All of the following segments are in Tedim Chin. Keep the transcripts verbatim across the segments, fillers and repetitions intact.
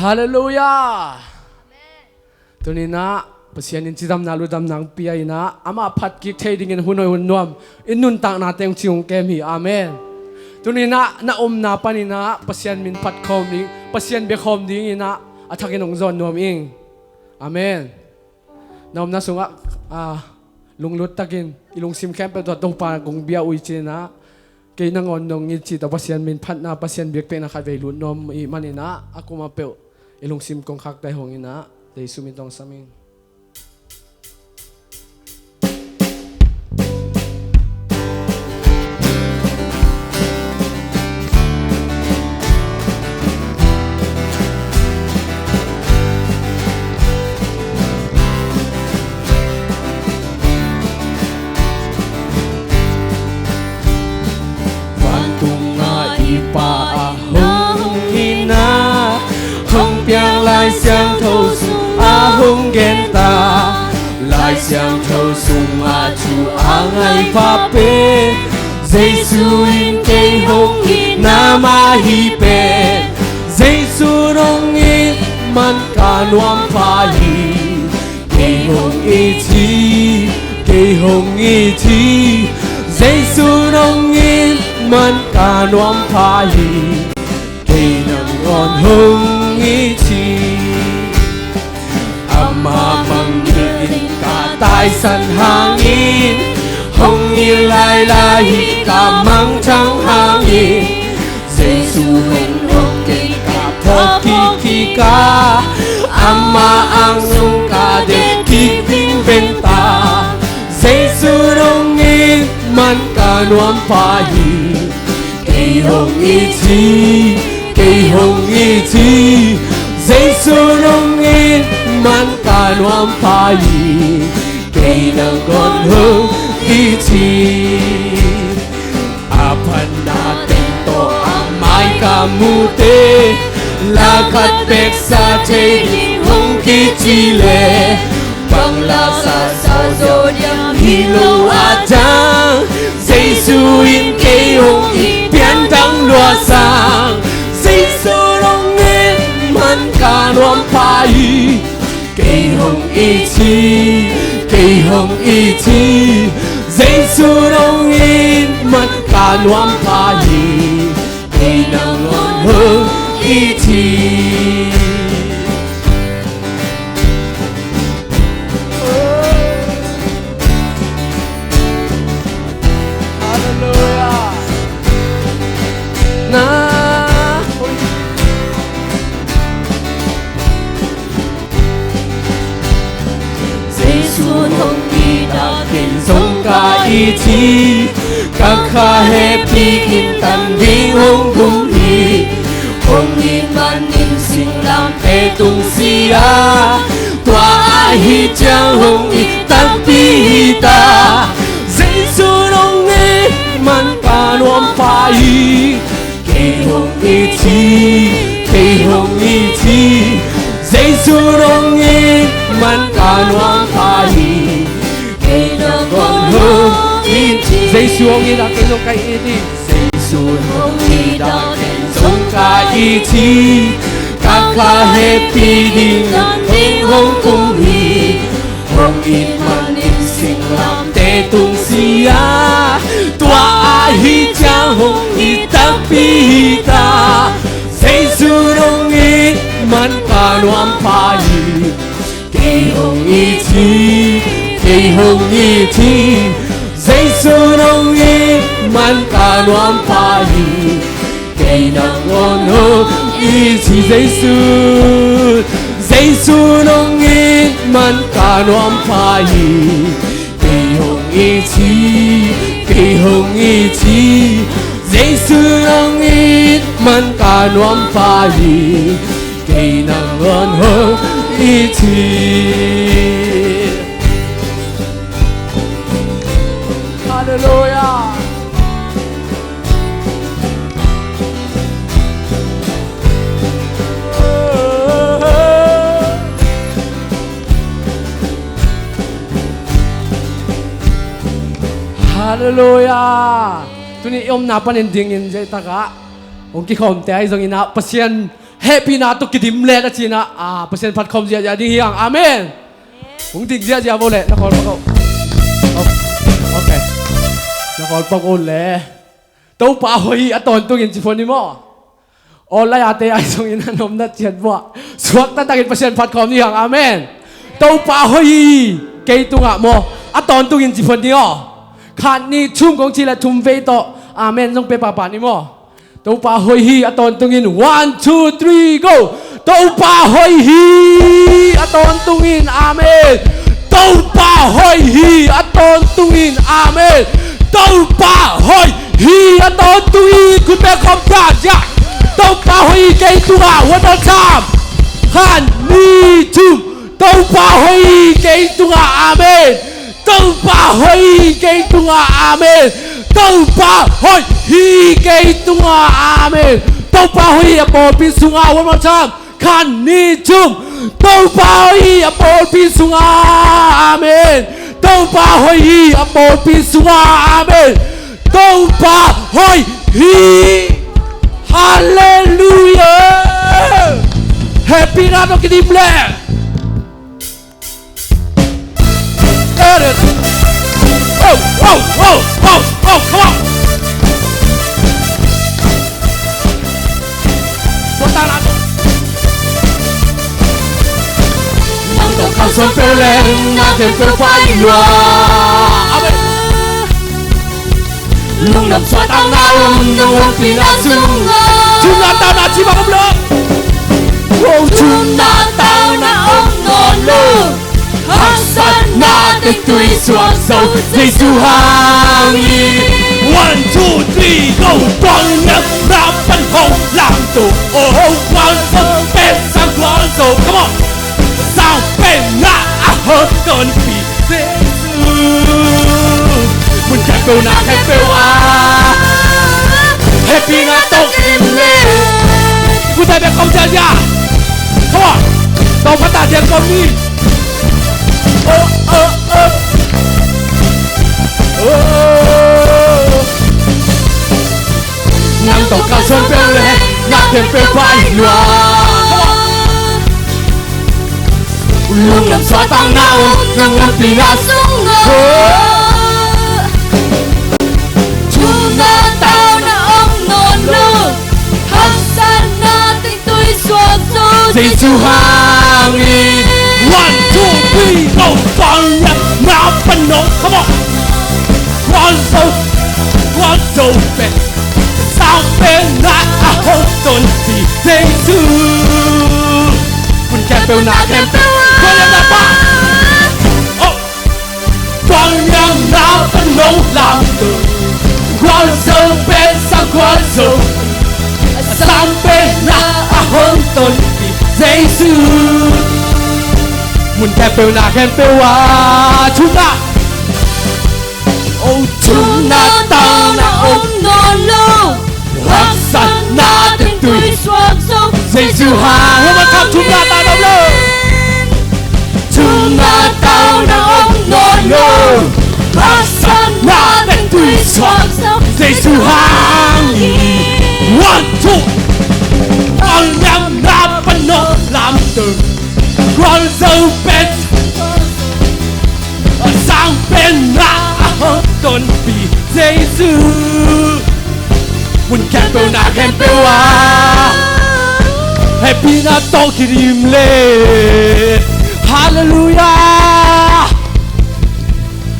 Halleluiah. Tuninah Pasian in cidamna ludamna hong pia inah amah phatkik thei dingin hun hoih hun nuam in nuntakna teng ci hong kem hi. Amen. Tuninah na omna paninah Pasian min phatkhawm ding, Pasian biakhawm dinginah a thakin hong zawn nuam ing. Amen. Na omna sungah a, lunglut takin i lungsim khempeuh tawh Topa kong bia uh hi cinah kei nangawn nong i cih tawh Pasian min phatna, Pasian biakpiakna khatvei lut nuam i hih maninah a kumapeuh i lungsim kong khakte hong inah Jesu min tawh hong sam ing. Vantungah i Pa a hong hi inah hong piang Lai Siangtho sungah hong genta. Lai Siangtho sungah thu a ngai pha pen Jesu in kei hong it na mah hi pen. Jesu hong it man ka nuam pha hi. Kei hong it hi, kei hong it hi. Jesu hong it man ka nuam pha hi. Kei nangawn hong it hi. Amah mangngilh in ka taisan hangin hong it lailai hi, ka mangthang hangin. Jesu in hong it ka phawk kik kik a, amah ang sung ka det kik ding bek ta. Jesu hong it man ka nuam pha hi. Kei hong it hi, kei hong it hi. Jesu hong it man ka nuam pha hi. Kei nangawn hong it hi. A phatna teng tawh a mai ka mute, la khat bek sa thei ding hong kici leh, bang la sa sa zaw ding hi lo a dang. Jesu in kei hong it pian dang lua sang. Jesu hong it man ka nuam pha hi. Kei hong it hi, kei hong it hi. Jesu hong it man ka nuam pha hi. Kei nangawn hong it hi. Halleluiah. Na Jesu hong it a ken zong ka it hi. Ka kha hehpih in tang ding hong kum hi. Hong it manin singlamteh tung si a, tua ahi ciang hong it takpi hi ta. Jesu hong it man ka nuam pha hi. Kei hong it hi, kei hong it hi. Jesu hong it man ka nuam pha hi. Kei nangawn hong it hi. Jesu hong it a kei zong ka it hi. Jesu hong it a kei zong ka it hi. Ka kha hehpih ding in hong kum hi. Hong it manin singlamteh tung si a, tua ahi ciang hong it takpi hi ta. Jesu hong it man ka nuam pha hi. Kei hong it hi, kei hong it hi. Jesu hong it man ka nuam pha hi. Kei nangawn hong it hi Jesu. Jesu hong it man ka nuam pha hi. Kei hong it hi, kei hong it hi. Jesu hong it man ka nuam pha hi. Kei nangawn hong it hi. Halleluiah. Halleluiah. Tuni i omna panin dingin zeitakah hong kikhawmte ahi zonginah Pasian hehpihna tawh kidim le na cihna, a, Pasian phat khawm ziahziah ding hi hang. Amen. Hong dik ziahziah vo le, na khawl pak o. Ok. Na khawl pak o le. Topa hoih hi a tawntungin ci phot ni maw. Aw lai a te ai zongin a nomna ciat buah suak taktakin Pasian phat khawm ni hang. Amen. Topa hoih hi kei tungah maw, a tawntungin ci phot ni aw. Khat nih thum kong ci le thum vei tawh amen zong pe pahpah ni maw. Topa hoih hi a tawntungin, one, two, three, go. Topa hoih hi a tawntungin, amen. Topa hoih hi a tawntungin, amen. Topa hoih hi a tawntungin, khut beng khawm ziahziah. Topa hoih hi kei tungah, one more time. Khat nih thum. Topa hoih hi kei tungah, amen. Topa hoih hi kei tungah, amen. Topa hoih hi kei tungah, amen. Topa hoih hi a pawlpi sungah, one more time. Khat nih thum. Topa hoih hi a pawlpi sungah, amen. Topa hoih hi a pawlpi sungah, amen. Topa hoih hi. Halleluiah. Hehpihna tawh kidim le. Get it. Oh, oh, oh, oh, oh, come on. Nang tawh kalsuan peuh leh na khempeuh pai lua. Amen. Lungdam suahtakna om nong ompihna sungah. Thumna tauna ci bang om lo. Oh, thumna tauna om nawn lo. Haksatna tengtui suak zo Jesu hang hi. One, two, three, go. Tualniamna pan hong lamto. Oh, gualzo pen sang gualzo. Come on. Sang penna a hong tonpih Jesu. Mun khempeuh na khempeuh ah hehpihna tawh kidim le. Mun khempeuh khawm ziahziah. Come on. Tawh pha ta dian khawm ni. Oh, oh, oh. Oh. Nang tawh kalsuan peuh leh na khempeuh pai lua. Lungdam suahtakna om nong ompihna sungah. Thumna tauna om nawn lo. Haksatna tengtui suak zo Jesu hang hi. One, two, three, go. Gualniamna pan hong, come on. Gualzo, gualzo pen sang penna a hong tonpih Jesu. Mun khempeuh na khempeuh gualniamna pan. Oh. Gualniamna pan hong lamto. Gualzo pen sang gualzo. Sang penna a hong tonpih Jesu. Mun khempeuh na khempeuh ah thumna. Oh, thumna tauna om nawn lo. Haksatna tengtui suak zo Jesu hang. Hua ma tham thumna tauna om lo. Thumna tauna om nawn lo. Haksatna tengtui suak zo Jesu hang hi. One, two. Gualniamna pan hong lamto. Gualzo pen sang penna a hong tonpih Jesu. Mun khempeuh na khempeuh ah hehpihna tawh kidim le. Halleluiah.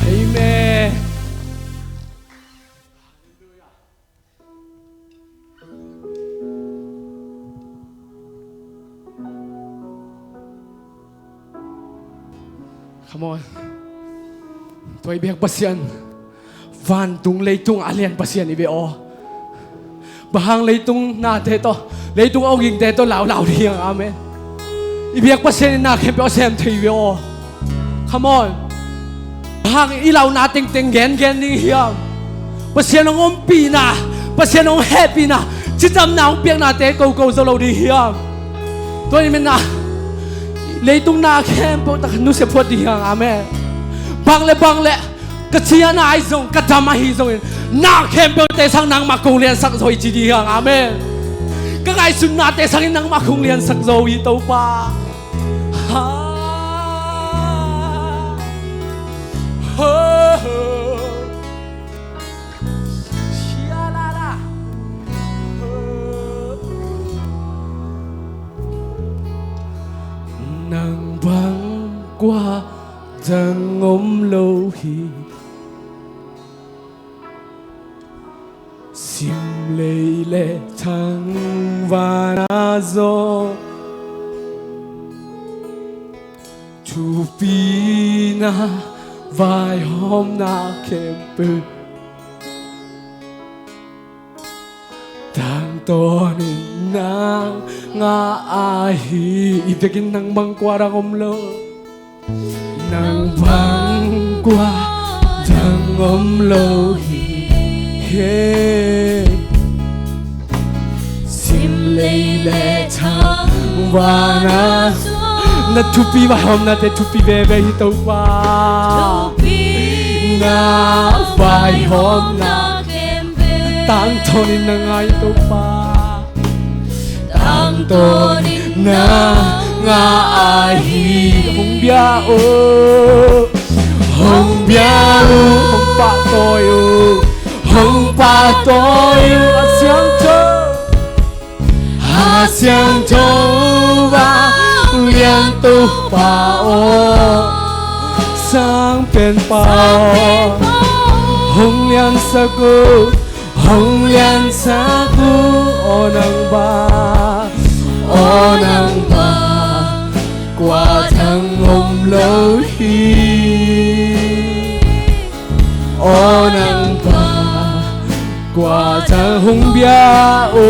Amen. Come on. Tua i biak Pasian, vantung leitung a lian Pasian i biak aw. Bang hang leitung nate tawh, leitung a ogingte tawh laulau ding hiam? Amen. I biak Pasian in na khempeuh a sem thei i biak aw. Come on. Bang hang i launa tengteng gengen ding hiam? Pasian hong ompihna, Pasian hong hehpihna, cidamna hong piaknate koko zo lo ding hiam? Tua i menna leitung na khempeuh tak nusia phuat ding hiam? Amen. Bang le bang le ka cian a ahi zong, ka dam ahi zongin na khempeuhte sang nangmah kong liansak zaw hi ci ding hiam? Amen. Ka ngaihsutnate sangin nangmah kong liansak zo hi Topa. Ha. Ho, ho. Shia la la. Ho. Nang bang kua dang om lo hi. Sim lei le thangvana zaw, thupina vaihawmna khempeuh tangtawnin nang ngah ahi. I vekin nang bang kua dang om lo. Nang bang kua dang om lo hi. He. Sim lei le thangvana, na thupi vaihawmnate thupi veve hi Topa. Na vaihawmna tangtawnin nang ngah hi Topa. Tangtawnin nang ngah ahi. Hong bia o, hong bia o, hong pahtawi o, hong pahtawi o, a siangtho, a siangtho, vanglian Topa aw, sang pen pa aw, hong liansak o. Hong liansak o, aw nang bang, aw nang bang kua dang om lo hi. Aw nang bang kua dang, hong bia o,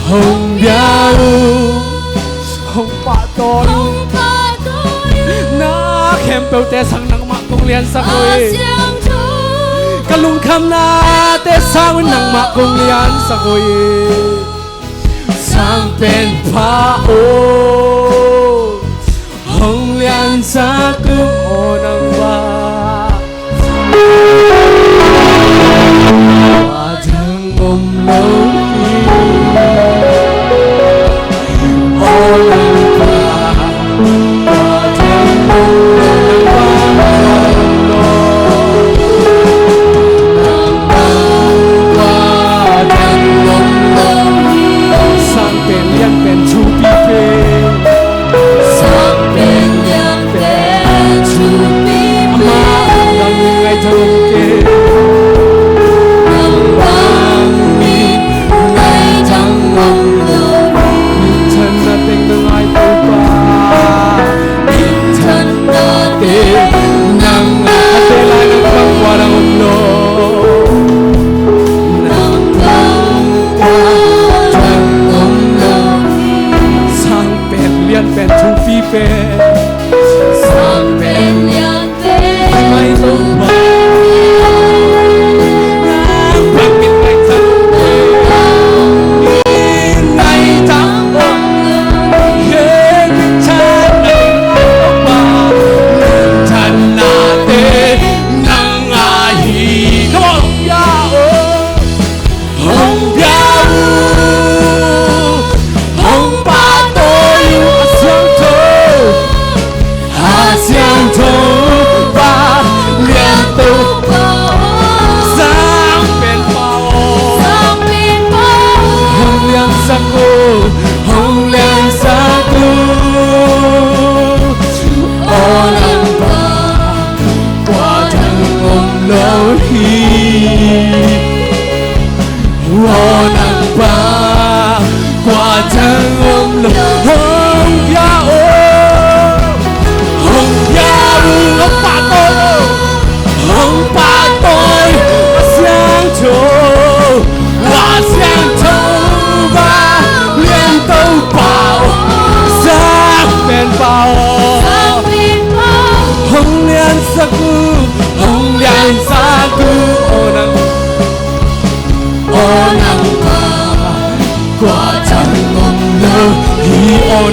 hong bia o. Hong pahtawi o. Na khempeuhte sang nangmah kong liansak uh hi. Ka lungkhamnate sang nangmah kong liansak uh hi. Sang pen pa aw, hong liansak uh, aw nang bang kua dang om lo hi. Aw nang bang kua dang om lo, nang bang kua dang om lo, nang bang kua dang om lo hi. Sang pen lian pen thupi pen, sang pen lian pen thupi pen. Amah nang ngaih thang om kei. Nang bang mi ngaih thang om lo. Minthanna teng nang ngai Topa. Minthanna teng nang ngai. A te lai nang bang kua dang om lo. Nang bang kua dang om lo. Sang pen lian pen thupi pen. Sang pen lian pen. Ngai Topa. Nang bang min ngai thang om. Min ngai thang om. Ye min thang om Topa. Min thang na te nang ngai hi. Come on. Ya oh. Hong bia uh, hong pahtawi uh, a siangtho, a siangtho, vanglian Topa, sang pen pa aw, sang pen pa aw, hong liansak uh, hong liansak uh, aw nang bang kua dang om lo hi. Aw nang bang kua dang om lo. Hong bia oh, hong bia oh, hong pahtawi oh, hong pahtawi oh, a siangtho, a siangtho, vanglian Topa aw, sang pen pa aw, sang pen pa aw, hong liansak uh, hong liansak uh, aw nang, aw nang bang kua dang om lo hi, aw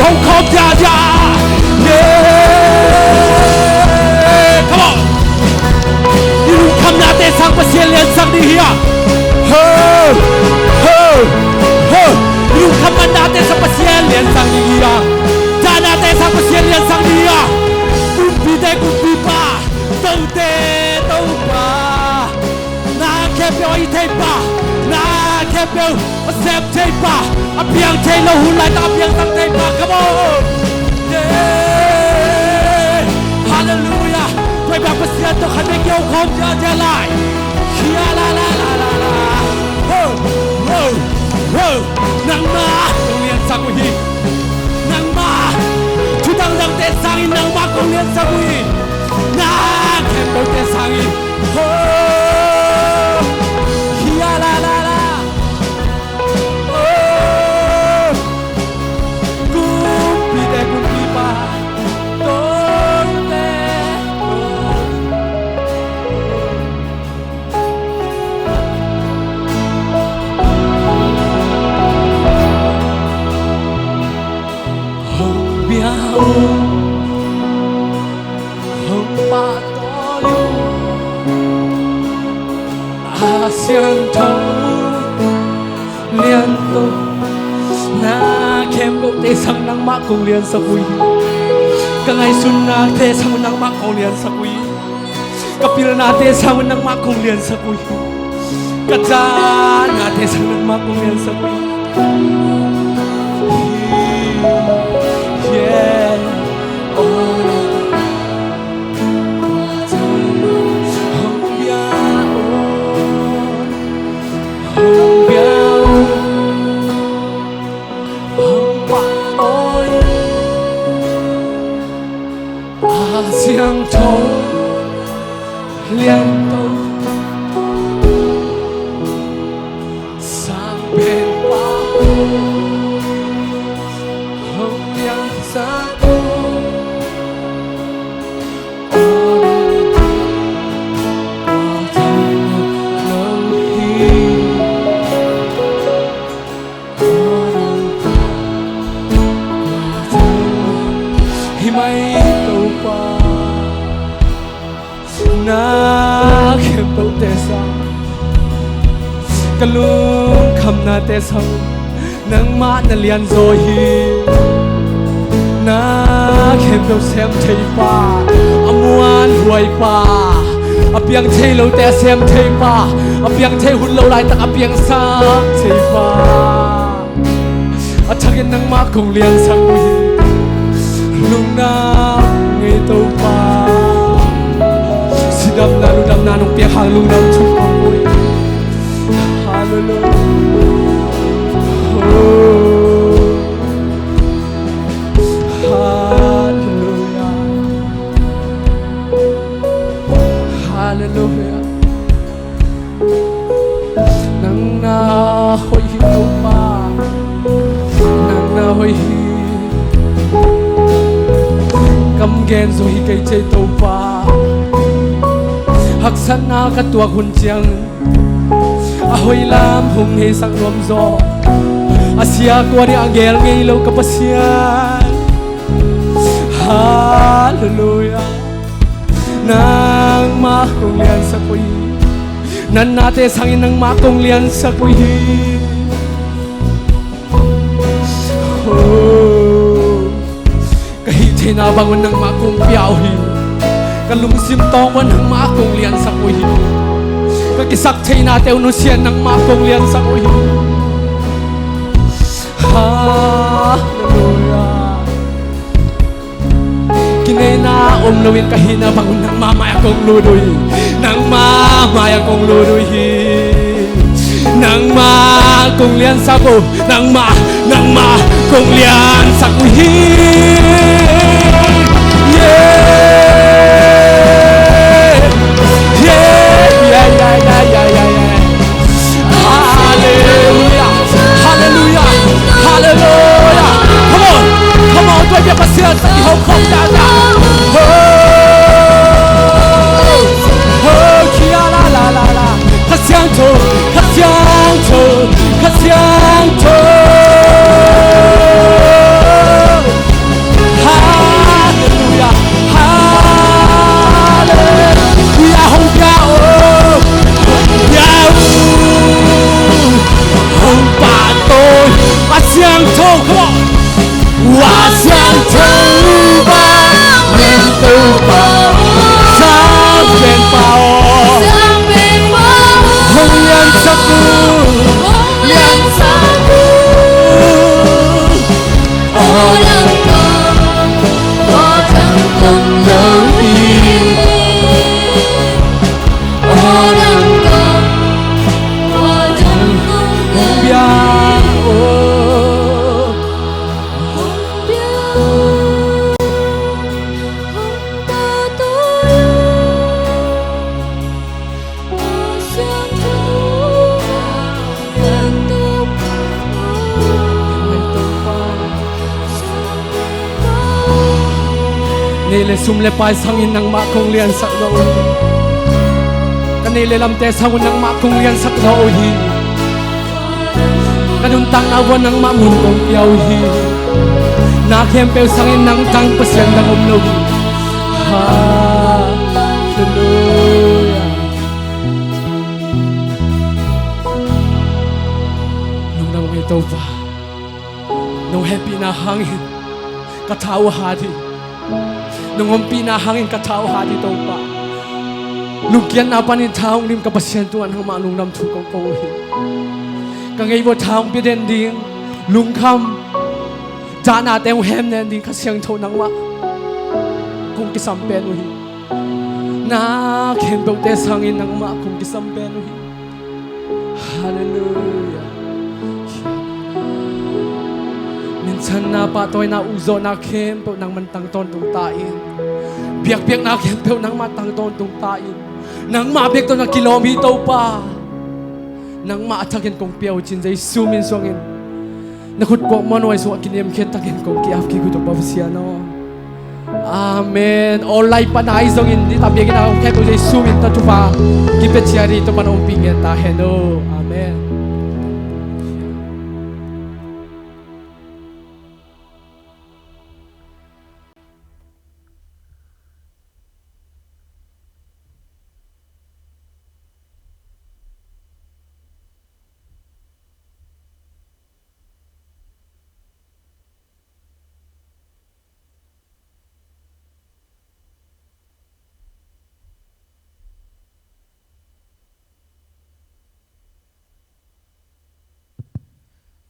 Hong khawm dia dia. Yeah. Come on. I lungkhamnate sang Pasian liansak ding hi a. Ho, ho, ho. I lungkhamnate sang Pasian liansak ding hi a. Dahnate sang Pasian liansak ding hi a. Kumpite kumpipa, tote topa, na khempeuh a it theipa, na khempeuh a sem theipa, a piang thei lo hun laitak a piangsak theipa. Come on. Yeah. Hallelujah. Tua i biak Pasian tawh khat vei kiho khawm ziahziah lai. Hia la la la la la. Ho, ho, ho. Nangmah kong liansak uh hi. Nangmah thu dangdangte sangin nangmah kong liansak uh hi. Na khempeuhte sangin. Oh, hia la la la. Oh, kumpite kumpipa, tote. Hong bia un, hong pahtawi un, a siangtho liantawn. Na khempeuhte sang nangmah kong liansak uh hi. Ka ngaihsutnate sang nangmah kong liansak uh hi. Ka pilnate sang nangmah kong liansak uh hi. Ka dahnate sang nangmah kong liansak uh hi. Yeah. Oh. Hong bia un, hong bia un, hong pahtawi un, a siangtho liantawn, sang pen pa un, hong liansak un. Hi mai Topa, na khempeuhte sang, ka lungkhamnate sang nangmah na lianzaw hi. Na khempeuh sem theipa, a muanhuaipa, a piang thei lote a sem theipa, a piang thei hun lo laitak a piangsak theipa. A thakin nangmah kong liansak uh hi. Lungdam ngei Topa. Sidamna lungdamna nong piak hang lungdam thum kong uh hi. Hallelujah. Oh. Hallelujah. Hallelujah. Nang na hoih hi Topa. Nang na hoih hi. Kam gen zo hi kei cei Topa. Haksatna ka tuak hun ciang a hoih lam hong heisak nuam zaw, a sia kua ding a gel ngei lo ka Pasian. Hallelujah. Nangmah kong liansak uh hi. Natnate sangin nangmah kong liansak uh hi. Oh. Ka hih theihna bangun nangmah kong pia uh hi. Ka lungsim tawng un nangmah kong liansak uh hi. Ka kisak theihnate uh nusia in nangmah kong liansak uh hi. Hallelujah. Kineihna om loin ka hihna bangun nangmah mai-ah kong lut uh hi. Nangmah mai-ah kong lut uh hi. Nangmah kong liansak uh. Nangmah, nangmah kong liansak uh hi. Yeah. Yeah, yeah, yeah. Hallelujah. Hallelujah. Hallelujah. Come on. Come on. Tua i biak Pasian i hong khawm dan dan. Oh. Oh, kia la la la la. Kha Siangtho, Kha Siangtho, Kha Siangtho. Sang Penpa aw, hong liansak un, hong liansak un. Aw dang kong, aw dang kong lo hi. Aw dang kong, aw dang kong lo hi. Hong bia aw. Nei le sum le pai sangin nangmah kong liansak zo uh hi. Ka nei le lamte sangun nangmah kong liansak zo uh hi. Ka nuntakna uah nangmah mun kong pia uh hi. Na khempeuh sangin nang tang Pasian dang om lo hi. Halleluiah. Lungdam ung ei Topa. Nong hehpihna hangin ka tha uh hat hi. Nong ompihna hangin ka tha uh hat hi Topa. Lungkiatna panin tha hong dim ka Pasian tungah nangmah lungdam thu kong ko uh hi. Ka ngeih uah tha hong pia den ding, lungkham dahnate hong hem den ding Kha Siangtho nangmah kong kisam pen uh hi. Na khempeuhte sangin nangmah kong kisam pen uh hi. Halleluiah. Minchanna, pahtawina, ukzawhna khempeuh nangman tang tawntung ta in. Biakpiakna khempeuh nangmah tang tawntung ta in. Nangmah bek tawh na kilawm hi Topa. Nangmah a thakin kong pia uh cin Jesu min suangin na khut kuak muanhuai sungah kiniamkhiat takin kong ki-ap kik uh Topa Pasian aw. Amen. Online pan ahi zongin, nita biakinn a om khempeuh Jesu min tawh thupha kipia ciat hi. Topa'n ompih ngiat ta hen aw. Amen.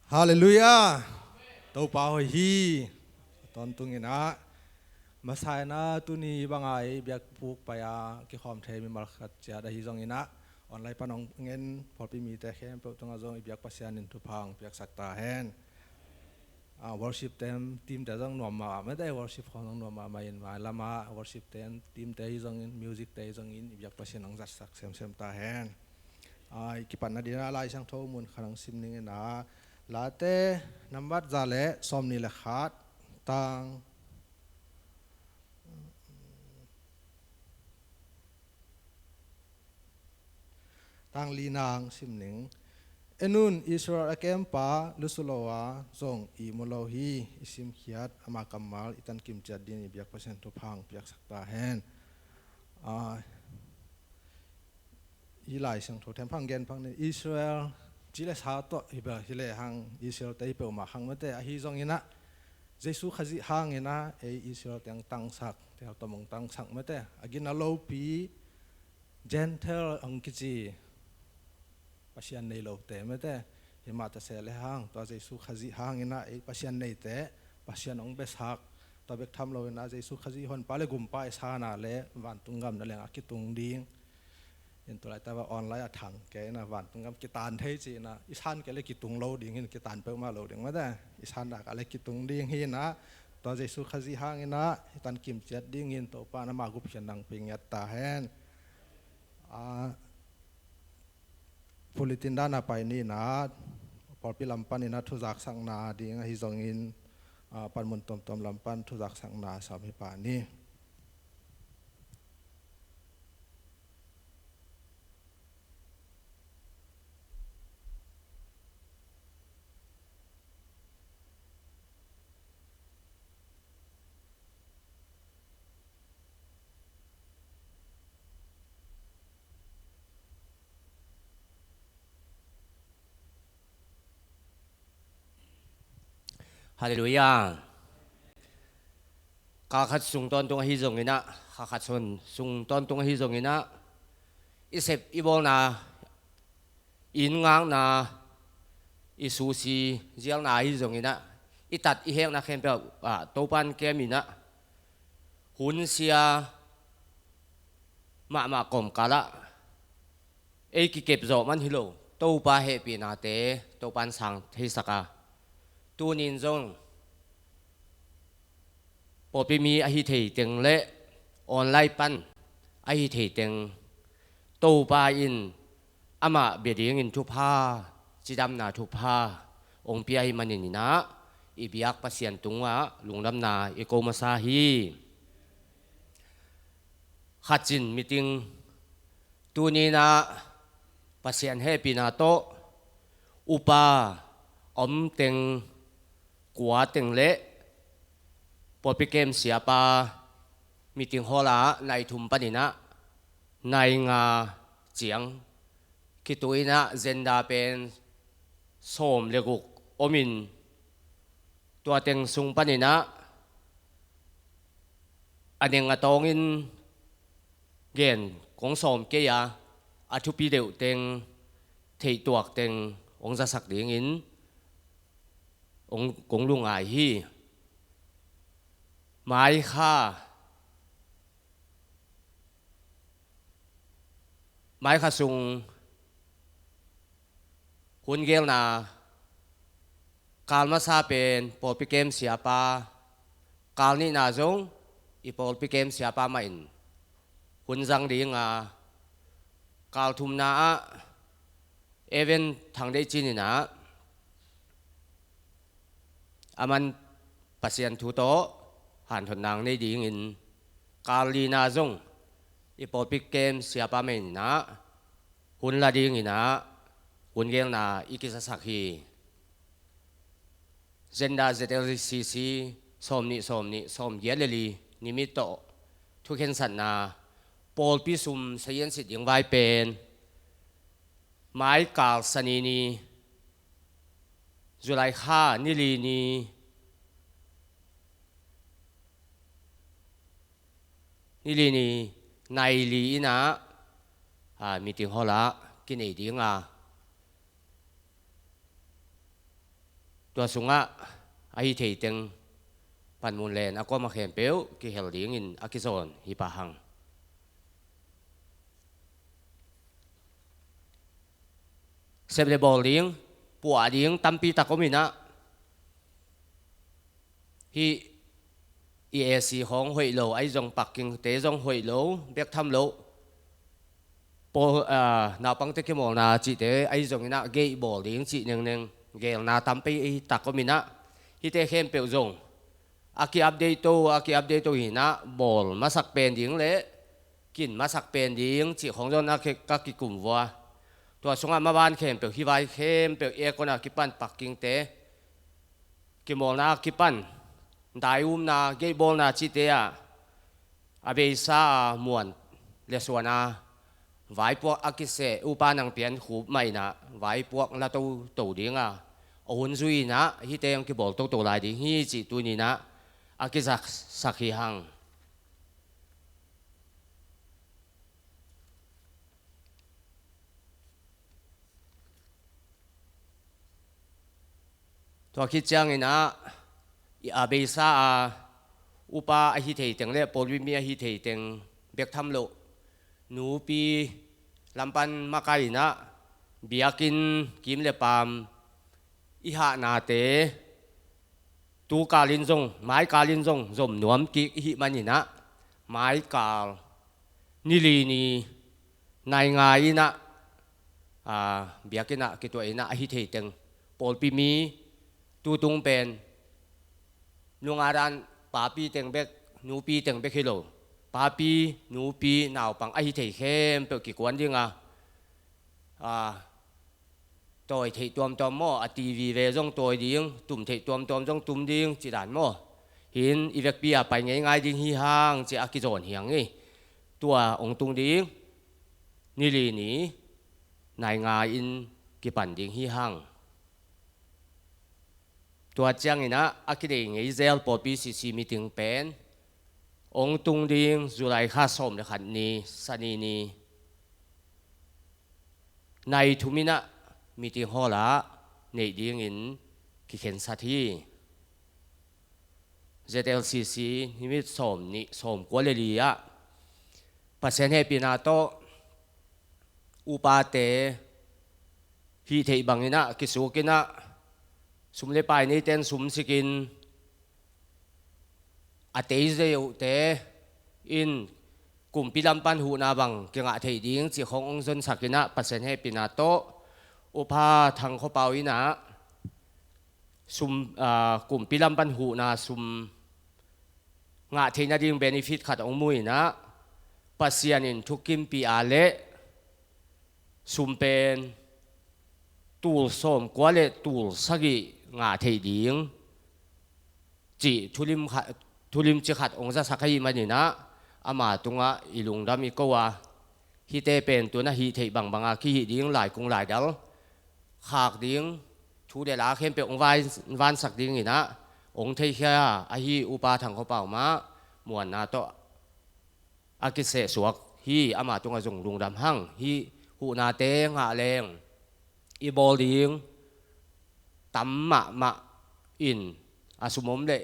Halleluiah. Topa hoih hi. Tawntung in ah, masa in ah tuni bang a i biakbuk pai-a kikhawm thei mimal khat ciat ahi zongin ah, online pan hong en pawlpi mite khempeuh tungah zong i biak Pasian in thupha hong piaksak ta hen. Ah, worship team, team te zong nuam mahmah mate, worship khawng zong nuam mahmah in, mailam ah worship team, team te hi zongin, music te hi zongin, i biak Pasian hong zatsak semsem ta hen. Ah, i kipatna dingin ah Lai Siangtho mun khat hong sim ning in ah, Late nambat za le sawmnih le khat, tang Tang lina hong sim ning. En un, Israel a kempa lusu lo a zong ihmu lo hi. I simkhiat ama kammal i tankim ciat dingin i biak Pasian thupha hong piaksak ta hen. Ah, i Lai Siangtho themphang genphang ni, Israel ci le sa tawh hi bel hi le hang, Israel te hi peuhmah hang mate, ahi zongin ah Jesu Khazih hangin ah ei Israel te hong tangsak, tel tom hong tangsak mate, a gina lopi Gentile hong kici, Pasian nei lote mate, hi mah ta se le hang, tua Jesu Khazih hangin ah ei Pasian neite Pasian hong biasak, tua bek tham loin ah Jesu Khazih Honpa le Gumpa i san a le vantung gam nangawn a kitung ding. In tu laitak a online a thang kei in ah vantung gam kitan thei ci in ah, i san kei le kitung lo ding in, kitan peuhmah lo ding mate, i san dak a le kitung ding hi in ah, tua Jesu Khazih hangin ah i tankim ciat dingin Topa in ama gupkhiatna hong pia ngiat ta hen. Ah, bulletin dan a pai ni in ah, pawlpi lam panin ah thuzaksakna ding ahi zongin, ah, panmun tuamtuam lam pan thuzaksakna sawm hi pah ni. Halleluiah. Kha khat sung tawntung ahi zongin ah, kha khat sung, sung tawntung ahi zongin ah, i sep i bawlna, i inn ngakna, i susi zialna ahi zongin ah, i tat i hekna khempeuh ah Topa'n kem in ah, hun sia mahmah kawmkal ah ei kikep zawh man hi lo, Topa hehpihnate Topa'n sang theisak a, tuni-in zong pawlpi mi ahi thei teng le online pan ahi thei teng, Topa in amah bia dingin thupha, cidamna thupha hong pia ahih manin in ah, i biak Pasian tungah lungdamna i ko masa hi. Khat cin meeting, tuni-in ah Pasian hehpihna tawh upa om teng kua teng le pawlpi kem siapa meeting hall ah nai thum panin ah nai nga ciang kituh in ah, agenda pen sawm le guk om in, tua teng sung panin ah a neng a tawngin gen kong sawm kei a, a thupi deuh teng, theihtuak teng hong zasak dingin hong, kong lungngai hi. Mai kha, mai kha sung hun gelna kal masa pen pawlpi kem siapa, kal nihna zong i pawlpi kem siapa mah in hun zang ding a, kal thumna ah Evan Thang Deih Cin in ah, aman Pasian thu tawh hanthotna nei dingin, kal lina zong i pawlpi kem siapa mah in ah hun la dingin ah hun gelna i kizasak hi. Agenda Z L C C sawm nih, sawm nih, sawm giat le li, nimit tawh thukhensatna, pawlpi sum sazian sit ding vai pen mai kal Sani ni, July kha ni li ni, ni li ni nai li in ah, a, meeting hall ah kinei ding a, tua sungah ahi thei teng panmun len a kuamah khempeuh kihel dingin a kizawn hi pah hang. Sep le bawl ding, puah ding tampi tak om in ah, hih i A C khawng hoih lo, ahi zong parkingte zong hoih lo, bek tham loh, pawl, a, naupangte kimawlna cihte ahi zongin ah gate bawl ding cih nengneng, gelna tampi tak om in ah, hihte khempeuh zong a ki-update to, a ki-update to hi in ah, bawl masak pen ding le kin masak pen ding cih khawng zong a ki, ka kikum vua. Tua sungah maban khempeuh, hih vai khempeuh, aircon a kipan, parkingte, kimawlna a kipan, daiumna, gate bawlna cihte ah a beisa a muan le suan a vaipuak a kiseh upa Nang Pian Khup mah in ah vaipuak la toto ding a, a hun zui in ah hihte hong kibawl toto lai ding hi cih tuni in ah a kizasak hi hang. Tua khit ciangin ah, i a beisa a upa ahi thei teng le pawlpi mi ahi thei teng bek tham loh, nupi lam pan makai in ah, biakinn kim le paam i hahnate, tu kal in zong, mai kal in zong zom nuam kik i hih manin ah, mai kal ni li ni nai nga in ah, a, biakinn ah kituah in ah, ahi thei teng pawlpi mi, tu tung pen nunga dan papi teng bek, nupi teng bek hi lo, papi, nupi, naupang ahi thei khempeuh kikuan ding a, a, tawi theih tuamtuam maw, a T V ve zong tawi ding, tum theih tuamtuam zong tum ding, ci dan maw. Hih in i vekpi a pai ngeingai ding hi hang, ci a kizawn hi hang hi. Tua hong tung ding, ni li ni nai nga in kipan ding hi hang. Tua ciangin ah, a kidei ngei zel pawlpi C C meeting pen hong tung ding July kha sawm le khat ni, Sani ni, nai thum in ah meeting hall ah neih dingin kikhensat hi. Z L C C nimit sawm nih sawm kua le li ah Pasian hehpihna tawh upate hih theih bangin ah kisuk in ah sum le pai neite in sum sikin a tei zeuhte in kumpi lam pan huhna bang kingah theih ding cih khawng hong zonsak in ah Pasian hehpihna tawh Upa Thang Khua Pau in ah sum, aa, kumpi lam pan huhna sum ngah theih nading benefit khat hong mu in ah Pasian in thukimpih a leh sum pen tul sawm kua le tul sagih ngah theih ding cih thulim khat, thulim ci khat hong zasak ahih manin ah ama tungah i lungdam i ko a, hihte pen tu-in ah hih theih bangbang a kihih ding laikung laidal khak ding thu le la khempeuh hong vai, vansak dingin ah hong theikhia ahi Upa Thang Khua Pau mah muanna tawh a kisehsuak hi. Ama tungah zong lungdam hang. Hih huhnate ngah leng i bawl ding tam mahmah in, a sum om leh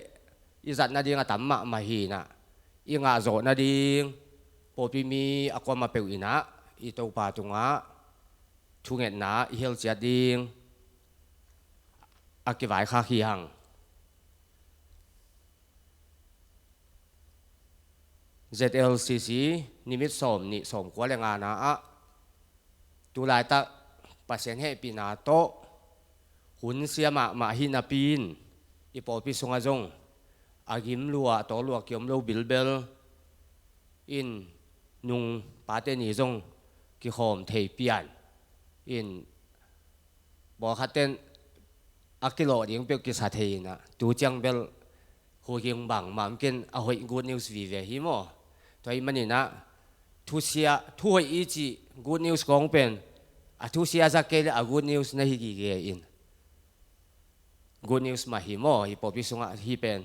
i zat nading a tam mahmah hi in ah, i ngah zawh nading pawlpi mi a kuamah peuh in ah i Topa tungah thungetna i hel ciat ding a kivaikhak hi hang. Z L C C nimit sawm nih sawm kua le ngana ah tu laitak Pasian hehpihna tawh hun sia mahmah hi napi in i pawlpi sungah zong a gim lua a tawl lua kiom lo bilbel in nung pate ni zong kikhawm thei pian in, pawlkhat ten a kilawh ding peuh kisa thei in ah tu ciang bel huhing bangmah om kei in, a hoih good news vive hi maw. Tua ahih manin ah thusia, thuhoih i cih good news kong pen a thusia zak kei leh a good news na hi gige in, good news mah hi maw, i pawlpi sungah hih pen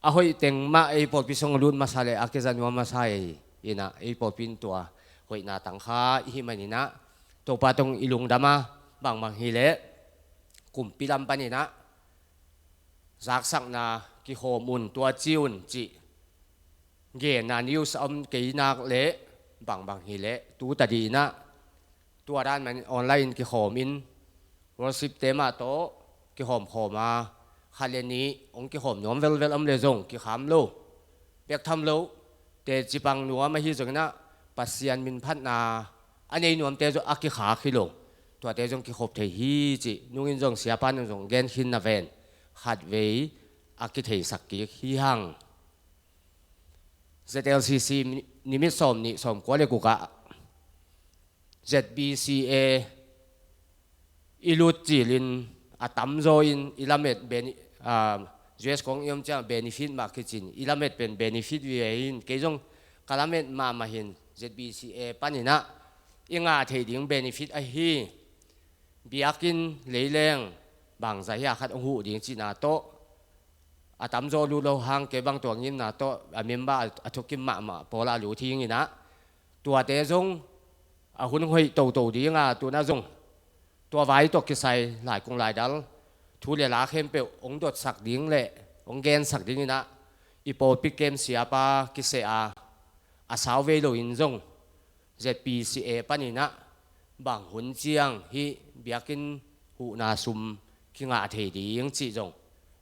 a hoih teng mah ei pawlpi sung lut masa leh a kiza nuam masa hi in ah, ei pawlpi in tua hoihna tang kha i hih manin ah Topa tungah i lungdam a, bangbang hi leh kumpi lam panin ah zaksakna kikhawm un, tua ci un cih genna news a om kei nak leh bangbang hi leh tu tadih in ah tua dan man online kikhawm in, worship te mah tawh kikhawmkhawm a, khat le nih hong kikhawm nuam velvel om le zong kikham lo, pek tham lo, teci pang nuam ahi zongin ah Pasian min phatna a nei nuamte zong a kikhak hi lo. Tuate zong kikhop thei hi cih nungin zong siapa nung zong gen khin na ven khatvei a kitheisak kik hi hang. Z L C C nimit sawm nih sawm kua le guk ah Z B C A i lut cilin a tamzaw in i lamet beni-, ah, U S kong i om ciang benefit mah kicin, i lamet pen benefit vive in, kei zong ka lamet mahmah hi in, Z B C A panin ah i ngah thei ding benefit ahi biakinn leileng bangzah hiam khat hong huh ding cihna tawh a tamzaw lut lo hang, kei bang tua ngimna tawh a member a, a thukim mahmah pawl a lut hi ing in ah, tuate zong a hun hoih toto ding a, tu-in ah zong tua vai tawh kisai laikung laidal thu le la khempeuh hong dotsak ding le hong gensak ding in ah, i pawlpi kem siapa kiseh a, a sau vei loin zong Z B C A panin ah bang hun ciang hih biakinn huhna sum kingah thei ding cih zong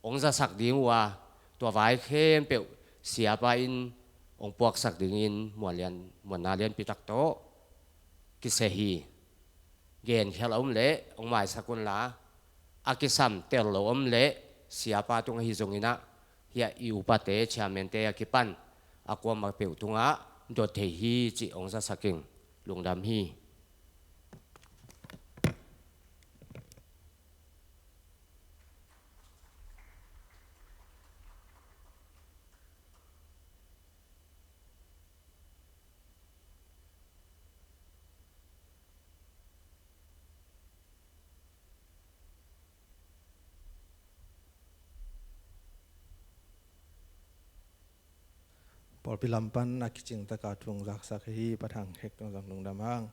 hong zasak ding uh a, tua vai khempeuh siapa in hong puaksak dingin muan lian, muanna lianpi tak tawh kiseh hi. Genkhial a om leh hong maisak unla, a kisam tel lo om leh siapa tung ahi zongin ah, hiah i upate, chairmante a kipan a kuamah peuh tungah dot thei hi cih hong zasak ing. Lungdam hi. Pawlpi lam pan a kicing taka thu hong zaksak hi, Pa Thang Khek tung zong lungdam hang.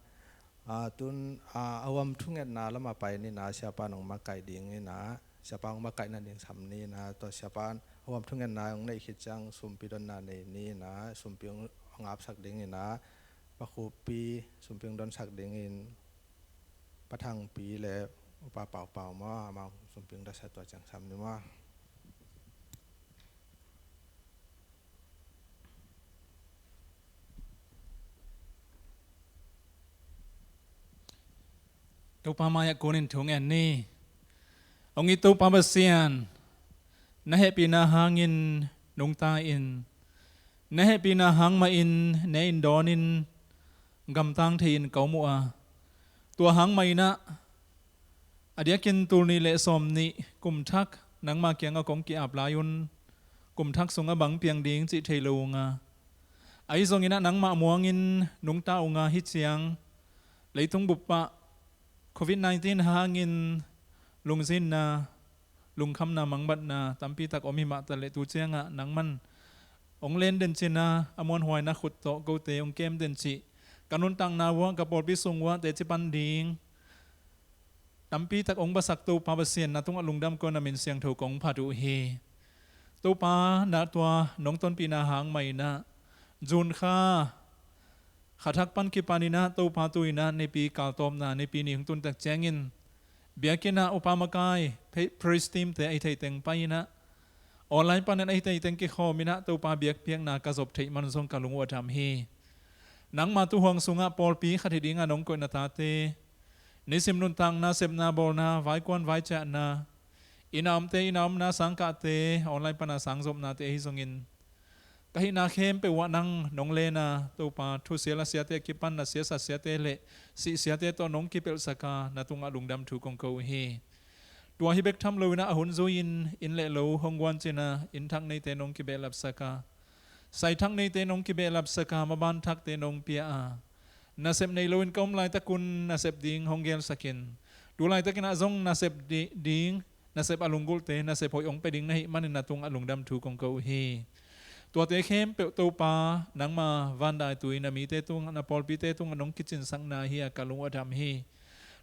A, tun, a, a huam thungetna lamah pai ni na, siapa nong makaih ding hi na, siapa hong makaih nading sam ni na, tua siapa a huam thungetna hong neih khit ciang sumpi donna nei ni na, sumpi hong, hong apsak ding hi na, Pa Khupi sumpi hong donsak dingin, Pa Thangpi le Upa Pau Pau maw, amau sumpi hong dasak, tua ciang sam ni maw. Topa mai-ah kunin thu ngen ni. Hong it Topa Pasian, na hehpihna hangin nungta in, na hehpihna hang mahin ne in dawn in, gamtang thei in ka om uh a, tua hang mah in ah, a diakin tul nih le sawm nih kum thak nangma kiangah kong ki-ap lai un, kum thak sungah bang piang ding cih thei lo ung a, ahi zongin ah nangmah muangin nungta ung a, hih ciang leitung bup ah Covid nineteen hangin lungzinna, lungkhamna, mangbatna tampi tak om hi mah taleh, tu ciangah nangman hong len den cin a, a muanhuaina khut tawh kote hong kem den cih, ka nuntakna uh ah, ka pawlpi sung uh ah teci pan ding tampi tak hong basak Topa Pasian, na tungah lungdam ko, na min siangtho kong phat uh hi. Topa, na tua nong tonpihna hang mah in ah, June kha, kha thak pan kipan in ah, Topa, tu in ah Nipi kaltawpna, Nipi ni hong tun tak ciangin, biakinn ah upa makai, pe-, praise team te ahi thei teng pai in ah, online panin ahi thei teng kikhawm in ah, Topa, biakpiakna ka zop theih man zong ka lung uh a dam hi. Nangma tuuhuang sungah pawlpi khat hi dingah nong koih na tate, nisim nuntak nasepna, bawlna, vaikuan vaiciahna, inn a omte inn a omna, sangkahte, online pana sang zopnate ahi zongin, ka hihna khempeuh ah nang nong len a, Topa, thusia lasiate a kipan na siasa siate le sih siate tawh nong kipelhsak a, na tungah lungdam thu kong ko uh hi. Tua hi bek tham lo in ah, a hun zui-in inn le lo hong guan cin a, inn thak neite nong kibehlapsak a, sai thak neite nong kibehlapsak a, maban thakte nong pia a, nasep nei loin ka om laitak un nasep ding hong gelsak in. Tu laitakin ah zong nasep di-, ding, nasep a lunggulhte nasep hoih hong pia ding na hih manin na tungah lungdam thu kong ko uh hi. Tuate khempeuh Topa, nangma vandaitui na mite tungah, na pawlpite tungah nong kicinsakna hi a, ka lung uh a dam hi.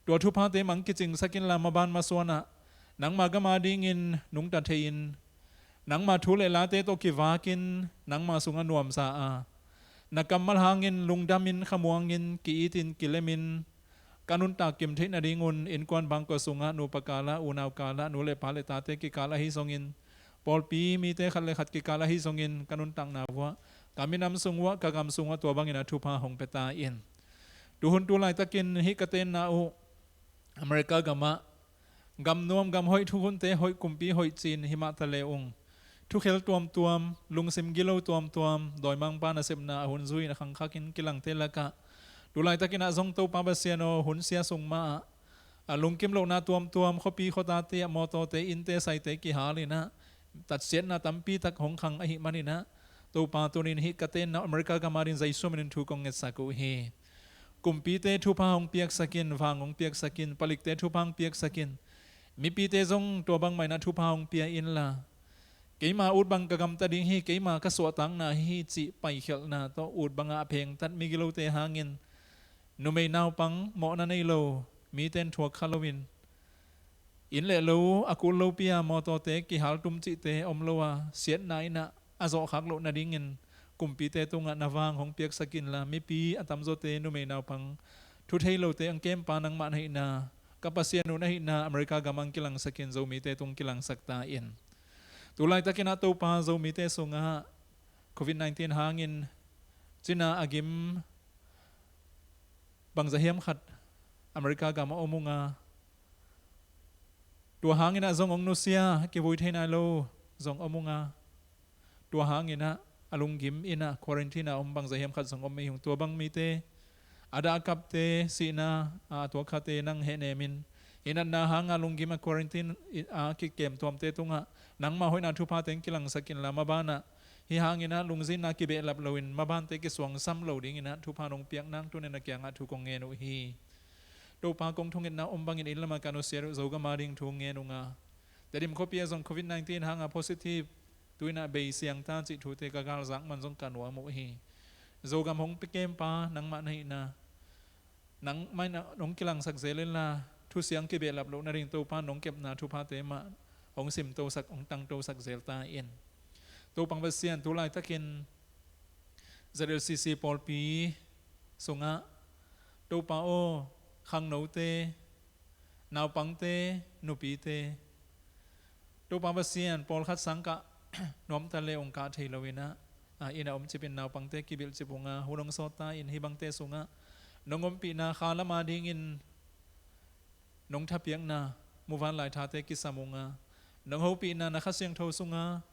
Tua thuphate mah hong kicingsak inla, maban masuan ah nangma gam adingin nungta thei-in, nangma thu le late tawh kivakin, nangma sungah nuamsa a, na kammal hangin lungdamin, khamuangin, ki-itin, kilemin, ka nuntak kim theih nadingun, innkuan bangkua sungah, nupa kalah, unau kalah, nu le pa le tate kikal ahi zongin, pawlpi mite khat le khat kikal ahi zongin, ka nuntakna uh ah, ka minam sung uh ah, ka gam sung uh ah, tua bangin a thupha hong pia ta in. Tuhun tu laitakin hih ka tenna uh America gamah, gam nuam gam hoih, thukhunte hoih, kumpi hoih ci-in hi mah ta le ung, thukhel tuamtuam, lungsim gilo tuamtuam, dawimangpa nasepna a hun zui-in a khangkhakin kilangte lakah, tu laitakin ah zong Topa Pasian aw, hun sia sung mah ah, a lungkim lohna tuamtuam, khuapi khuatate ah mawtawte, innte, saite kihal in ah, tatsiatna tampi tak hong khang ahih manin ah, Topa, tuni-in hih ka tenna uh America gam adingin Jesu minin thu kong ngetsak uh hi. Kumpite thupha hong piaksak in, vang hong piaksak in, palikte thupha hong piaksak in, mipite zong tua bangmah in ah thupha hong pia inla, keima ut bang ka gamta ding hi, keima ka suahtakna hi cih paikhialhna tawh ut bangah a phengtat migilote hangin, numei naupang, mawhna nei lo, mite in thuak kha loin, inn le lo a kul lopi a, mawtawte kihal tum cihte om lo a, siatna in ah a zawhkhak loh nadingin, kumpite tungah na vang hong piaksak inla, mipi a tamzawte, numei naupang, thu thei lote hong kempa nangmah na hihna, ka Pasian uh na hihna America gamah hong kilangsak in, Zomite tung kilangsak ta in. Tu laitakin ah Topa, Zomite sungah Covid nineteen hangin cina a gim bangzah hiam khat America gamah om ung a, tua hangin ah zong hong nusia, kivui thei nai lo zong om ung a, tua hangin ah a lunggim in ah quarantine a om bangzah hiam khat zong om hi ung. Tua bang mite, a dah a kapte, sihna a tuak khate nang hehnem in, hih natna hanga lunggim a quarantine a kikem tuamte tungah nangma hoihna thupha teng kilangsak inla, mabanah hih hangin ah lungzinna kibehlap loin, mabante kisuangsam lo dingin ah thupha nong piak nang tuni-in na kiangah thu kong ngen uh hi. Topa, kong thungetna om bangin inn lamah ka nusiat uh Zogam ading thu ngen ung a, Tedim khuapi ah zong Covid nineteen hanga positive Tu-in ah bei siang ta cih thute ka galzak man zong ka nuam uh hi. Zogam hong pia kempa nangmah na hihna, nangmah in ah hong kilangsak zel inla, thusiang kibehlap loh nading Topa nong kepna thuphate mah hong simtosak, hong tangtosak zel ta in. Topa Pasian, tu laitakin Z L C C pawlpi sungah Topa aw, khangnote, naupangte, nupite, Topa Pasian, pawlkhat sangkah nuamta le ong kah thei lo in ah, a inn ah om cipin naupangte kibilh cip unga hun ong sawt ta in, hih bangte sungah nong ompihna kha lama dingin nong thapiakna muvanlai thate kisam unga, nong hopihna na Kha Siangtho sunga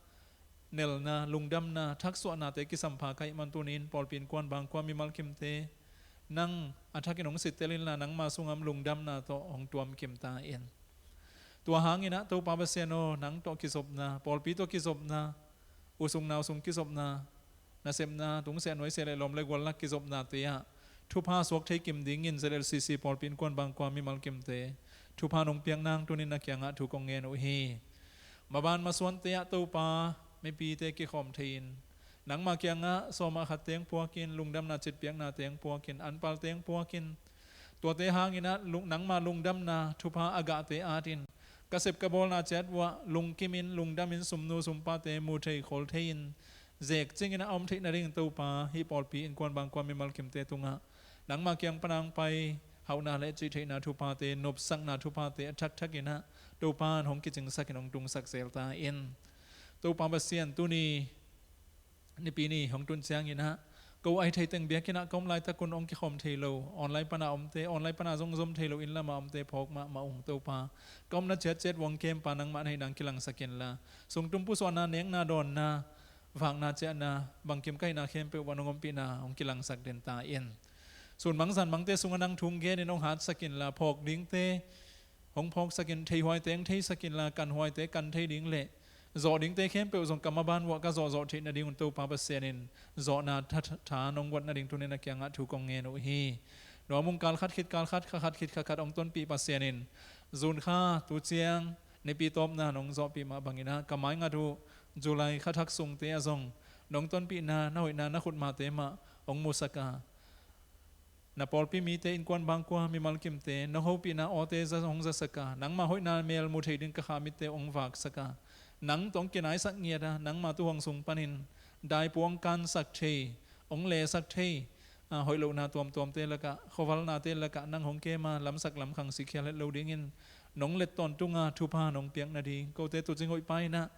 nelna, lungdamna, thaksuahnate kisampha ka hih man tuni in pawlpi innkuan bangkua mimal kimte nang a thakin hong sittel inla, nangma sungah lungdamna tawh hong tuamkim ta in. Tua hangin ah Topa Pasian aw, nang tawh kizopna, pawlpi tawh kizopna, u sung nau sung kizopna, nasepna, tungsiah nuaisiah le lawm le gual lak kizopnate ah thupha suak thei kim dingin Z L C C pawlpi innkuan bangkua mimal kimte thupha nong piak nang tuni in na kiangah thu kong ngen uh hi. Maban masuante ah Topa, mipite kikhawm thei in, nangma kiangah sawm ah khat teng puakin, lungdamna citpiakna teng puakin, anpal teng puakin, tuate hangin ah lung-, nangma lungdamna thupha a gahte atin, ka sep ka bawlna ciat uah lungkimin, lungdamin, sumnu sumpate mu thei khol thei in, zek cingin a om theih nading Topa, hih pawlpi innkuan bangkua mimal kimte tungah nangma kiang pana hong pai hauhna le cihtheihna thuphate, nopsakna thuphate a thakthak in ah Topa in hong kicingsakin hong tungsak zel ta in. Topa Pasian, tuni Nipi ni hong tun ciangin ah, ko ahi thei teng biakinn ah ka om laitakun hong kikhawm thei lo, online pana omte, online pana zong zom thei lo, inn lama omte phawk mahmah ung Topa. Ka omna ciatciat uang kempa nangmah na hihna hong kilangsak inla, sungtum pusuahna, nekna, dawnna, vakna, ciahna, bangkim ka hihna khempeuh uah nong ompihna hong kilangsak den ta in. Sun mangzan mangte sungah nang thu hong genin hong hatsak inla, phawk dingte hong phawksakin, theihuaite hong theisakin la, kanhuaite kan thei ding le zawh dingte khempeuh zong ka maban uah ka zawhzawh theih nadingun Topa Pasian in zawhna tha, tha, tha nong guat nading tuni in a kiangah thu kong ngen uh hi. Nuamung kal khat khit kal khat, kha khat khit kha khat hong tonpih Pasian in, June kha tu ciang Nipi tawpna nong zawhpih mah bangin ah, ka maingat uh July kha thak sungte ah zong nong tonpihna, na hoihna, na khutmate mah hong musak a, na pawlpi mite, innkuan bangkua, mimal kimte, nong hopihna awte za, hong zasak a, nangma hoihna mel mu thei ding ka kha mitte hong vaksak a, nang tawh hong kinaisak ngiat a, nangma tuuhuang sung panin daipu hong kansak thei, hong lesak thei, a, hoih lohna tuamtuamte lakah, khuavalnate lakah nang hong kem a, lamsak lamkhang sikhial het lo dingin nong let tawntunga thupha nong piak nading, kote tuucing hoihpa in ah,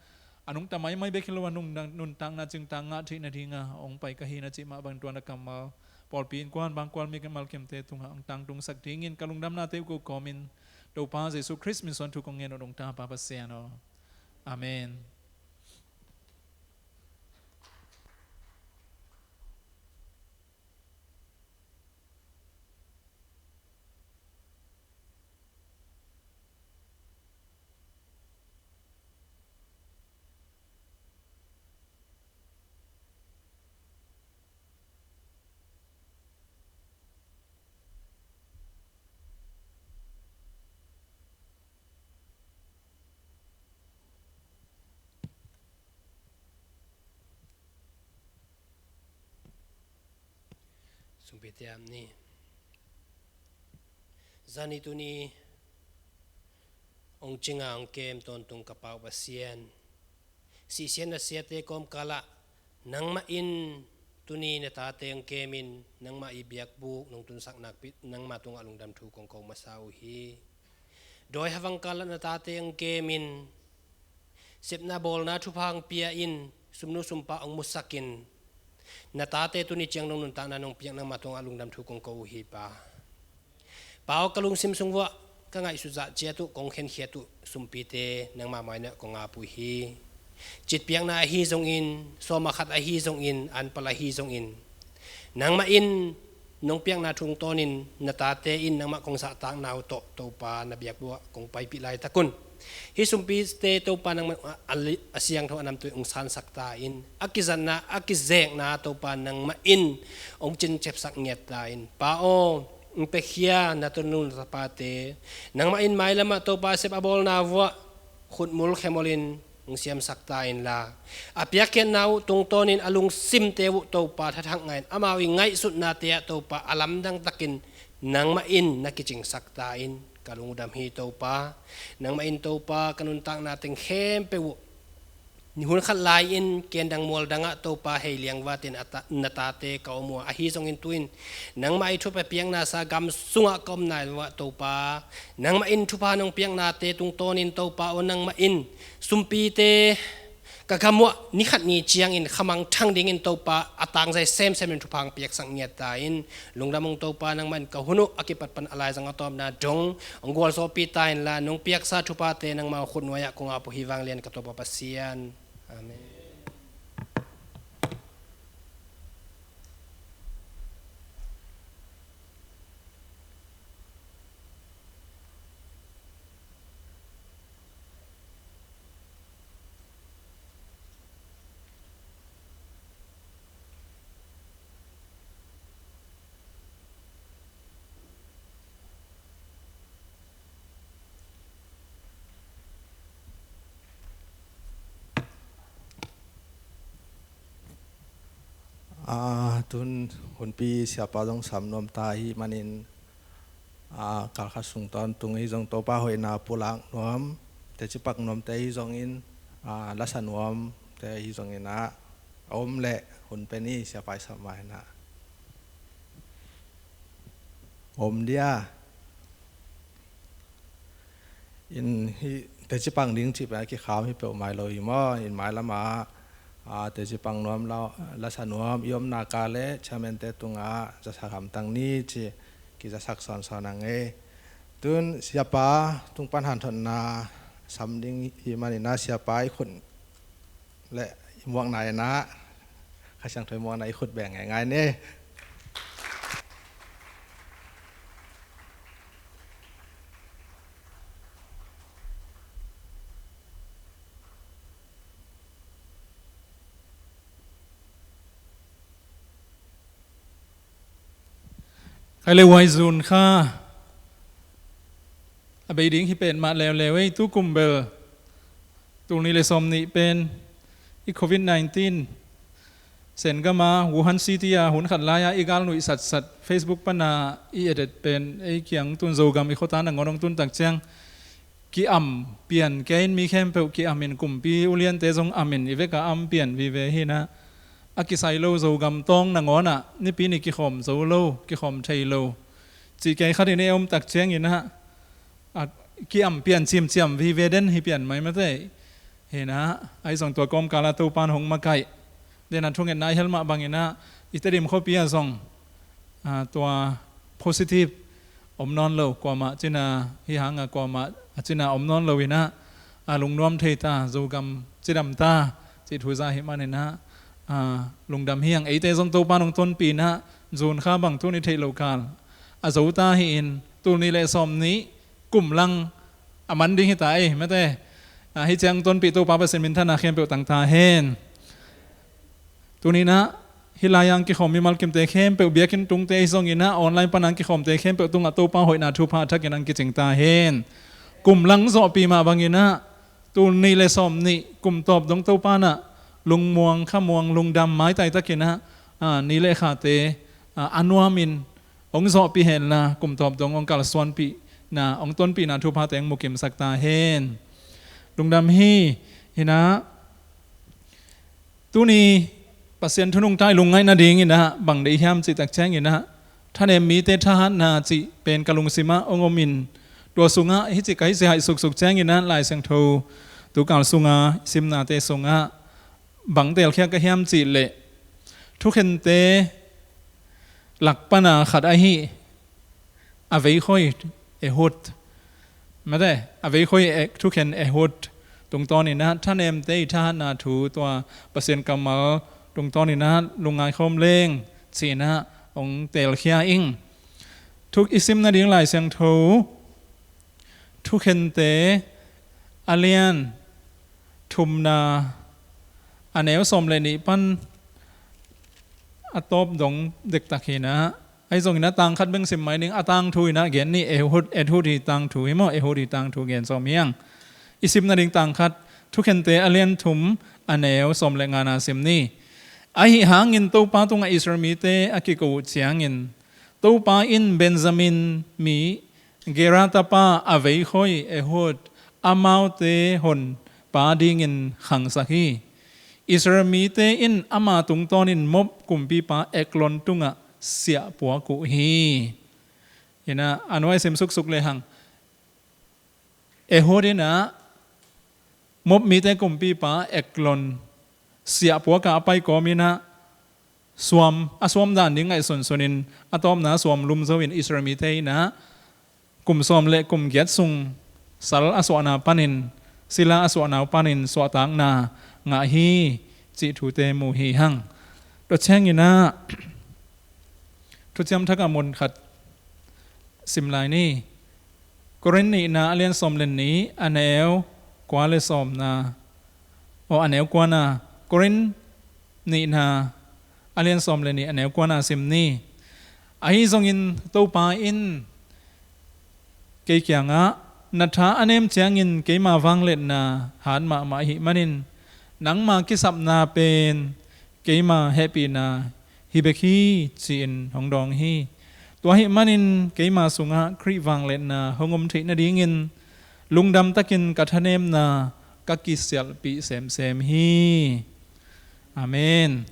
a nungta maimai bek hi lo a, nung, nuntakna cingtak ngah theih nadinga hong pai ka hi na cih mah bangin tua na kammal pawlpi innkuan bangkua mimal kimte tungah hong tangtungsak dingin ka lungdamnate uh ko kawmin Topa Jesuh Khrist min suang thu kong ngen uh, nungta Pa Pasian aw. Amen. Sungpi tiam ni. Zani tuni hong cinga hong kem tawntung ka Pa uh Pasian, sihsian nasiate kawmkalah nangmah in tuni na tate hong kemin nangmah i biakbuk nong tunsak nakpi nangmah tungah lungdam thu kong ko masa uh hi. Dawi havang kalah na tate hong kemin sepna bawlna thupha hong pia in, sumnu sumpa hong musakin, na tate tuni ciang nong nuntakna nong piak nangmah tungah lungdam thu kong ko uh hi Pa. Pa aw, ka lungsim sung uah ka ngaihsut zah ciat uh kong khenkhiat uh sumpite nangmah mainah kong ap uh hi. Citpiakna ahi zongin, sawm ah khat ahi zongin, anpal ahi zongin, nangmah in nong piakna thu tawnin na tate in nangmah kong zahtakna uh tawh Topa na biakbuk ah kong paipih laitakun, hih sumpite Topa nangmah a, a, a siangtho a namtui hong sansak ta in, a kizatna, a kizekna Topa nangmah in hong cinciapsak ngiat ta in. Pa aw, hong piakhia na tanu na tapate nangmah in mailamah Topa sep a bawlna uah khutmul khemolin hong siamsak ta inla, a piakkhiatna uh tungtawnin a lungsimte uh Topa thathak ngah in, amau i ngaihsutnate ah Topa a lamdang takin nangmah in na kicingsak ta in. Ka lungdam hi Topa. Nangmah in Topa ka nuntakna teng khempeuh uh ni hun khat lai-in kendang mualdangah Topa hei liangvatin a ta-, na tate ka om uh a, ahi zongin tu-in nangmah i thupha piakna sa gam sungah ka om nai uh ah Topa, nangmah in thupha nong piaknate tungtawnin Topa aw, nangmah in sumpite ka gam uh ah ni khat ni ciangin khamangthang dingin Topa a tangzai semsemin thupha hong piaksak ngiat ta in. Lungdam ung Topa, nangmah in ka hun uh a kipat pan a laizang a tawpna dong hong gualzawhpih ta inla, nong piaksa thuphate nangmah khut nuai-ah kong ap uh hi, vanglian ka Topa Pasian. Amen. Ah, tun hunpi siapa zong sam nuam ta ahih manin, ah, kalkhat sung tawntung ahi zong Topa hoihna pulak nuam, teci pak nuamte ahi zongin, ah, lasa nuamte ahi zongin ah, a om leh hun pen hi, siapa i sam ma-in ah. Om dia. In hih teci pang ding cih pen a kikham hi peuhmah lo hi maw. In mailam ah, ah, teci pang nuam lo, lasa nuam i omna ka leh chairman-te tungah zasak hamtang ni cih kizasak sawnsawn ang ei. Tun siapa tung pan hanthotna sam ding hi manin ah, siapa i khut le i muakna in ah, Kha Siangtho i muakna i khut beng ngeingai ni. Khai le uai, zun kha a bei ding hi petmah leuleu ei. Tu kum bel tul nih le sawm nih pen i covid nineteen Sen gam a Wuhan City a hun khat lai-a i galnuih satsat Facebook pana i edet pen ei kiang tun Zogam i khuata nangawn hong tun tak ciang ki-am pian kei in, mi khempeuh ki-am in, kumpi uliante zong am in, i vek a am pian vive hi in ah, a kisai lo Zogam tawng nangawn ah nipi ni kikhawm zo lo, kikhawm thei lo cih kei khat in i om tak ciangin ah, a ki-am pian cimciam vive den hi pian mai mate. Hi in ah, ahi zong tua kawmkal ah Topa'n hong makaih den a thungetna i hel mah bangin ah, i Tedim khuapi ah zong, ah, tua positive om nawn lo, kuamah cina hi hang a, kuamah a cina om nawn lo in ah, a lungnuam thei ta, Zogam cidam ta cih thu za hi manin ah, ah, lungdam hi hang. Eite zong Topa'n hong tonpih in ah, zun kha bang tuni theih loh kal a zo ta hi in, tul nih le sawm nih kum lang a man ding hi ta ei mate. Ah, hih ciang tonpih Topa Pasian minthanna khempeuh tang ta hen. Tuni in ah hih lai-a hong kikhawm mimal kimte khempeuh, biakinn tungte ahi zongin ah online pana hong kikhawmte khempeuh tungah Topa hoihna thupha a thakin hong kicing ta hen. Kum lang zawhpih mah bangin ah tul nih le sawm nih kum tawp dong Topa'n ah lungmuang khamuang, lungdam maitai takin ah, ah, ni le khate, ah, a nuamin hong zawhpih henla, kum tawp dong hong kalsuanpihna, hong tonpihna thuphate hong mukimsak ta hen. Lungdam hi. Hi in ah, tuni Pasian thu nungta i lungngaih nadingin ah bang deih hiam cih tak ciangin ah, thanem mite thahatna cih pen ka lungsim ah hong om in, tua sungah hih cih ka hih cih haih suksuk ciangin ah, Lai Siangtho tu kal sunga simnate sungah bang telkhia ka hiam cih leh, thukhente lak pana khat ahi a veikhoi, ehud mate, a veikhoi, eh, thukhen ehud tungtawnin ah, thanemte i thahatna thu, tua Pasian kammal tungtawnin ah lungngai khawm leng ci-in ah hong telkhia ing. Thuk i sim nading Lai Siangtho thukhente a lian thumna, a neu sawm le nih pan a tawp dong dektak hi in ah, ahi zongin ah tang khat beng sim mai ning, a tangthu in ah gen ni. Ehud, ehud hi tangthu hi maw, ehud hi tangthu gen sawm hi hang. I sim nading tang khat, Thukhente a lian thum a neu sawm le ngana sim ni. Ahi hangin Topa tungah Israel mite a kiko uh ciangin Topa in Benjamin mi Gera tapa a veikhoi Ehud amaute honpa dingin khangsak hi. Israel mite in ama tungtawnin Moab kumpipa Eglon tungah siahpuak uh hi. Inah a nuai sim suksuk lehang Ehud inah Moab mite kumpipa Eglon siahpuakah a pai kawm inah suam a suam dan ding ngaihsunsunin a tawpna suam lum zo in Israel mite inah kum sawm le kum giat sung sal a suahna panin sila a suahna panin suahtakna ngah hi cih thute mu hi hang. Tua cianginah Thuciam Thak a mun khat sim lai ni. Korin nihna a lian sawm le nih a neu kua le sawmna aw a neu kuana. Korin nihna a lian sawm le nih a neu kuana sim ni. Ahi zongin Topa in kei kiangah na tha a nem ciangin keima vangliatna hat mahmah ahih manin nangma kisapna pen keima hehpihna hi bek hi ci-in hong dawng hi. Tua ahih manin keima sungah Khrih vangliatna hong om theih nadingin lungdamtakin ka thanemna ka kisialhpih semsem hi. Amen.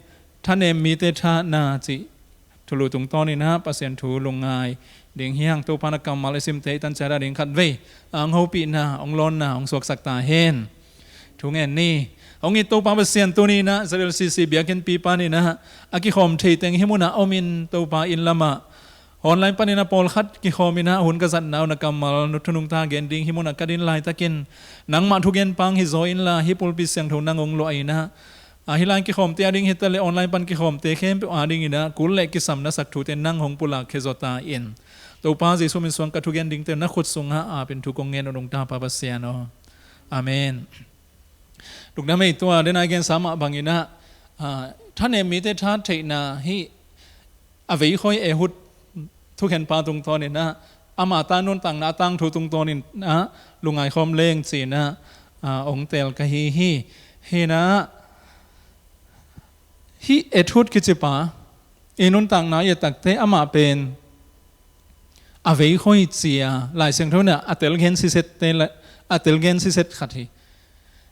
Thanem mite thahna cih thulu tungtawninah Pasian thu lungngai ding hi hang. Topa na kammal i simte i tanciat a ding khatvei ang hopihna hong lawnna hong suaksak ta hen. Thu ngen ni. Hong it Topa Pasian tuninah Z L C C biakinnpi paninah a kikhawm thei teng hih munah omin Topa inn lamah online panin a pawlkhat kikhawm inah hun ka zatna uh na kammal nu thunungta gen ding hih munah ka din laitakin nangmah thugen pang hi zaw inla hih pulpit siangtho nang hong luah inah a hih lai kikhawmte a ding hi ta le online pan kikhawmte khempeuh a dinginah kul le kisam na sak thute nang hong pulak khia zaw ta in Topa Jesu min suang ka thugen dingte na khut sungah apin thu kong ngen uh nungta Pa Pasian aw. Amen. Lungdam ei. Tua dena i gensa mah banginah thanem mite tha theihna hih a veikhoi Ehud thukhenpa tungtawninah ama ta nuntakna a tangthu tungtawninah lungngai khawm leng cinah hong teel ka hi hi. Hinah hih Ehud kicipa i nuntakna i a takte amah pen a veikhoi cia Lai Siangtho inah a telgen sisette a telgen siset khat hi.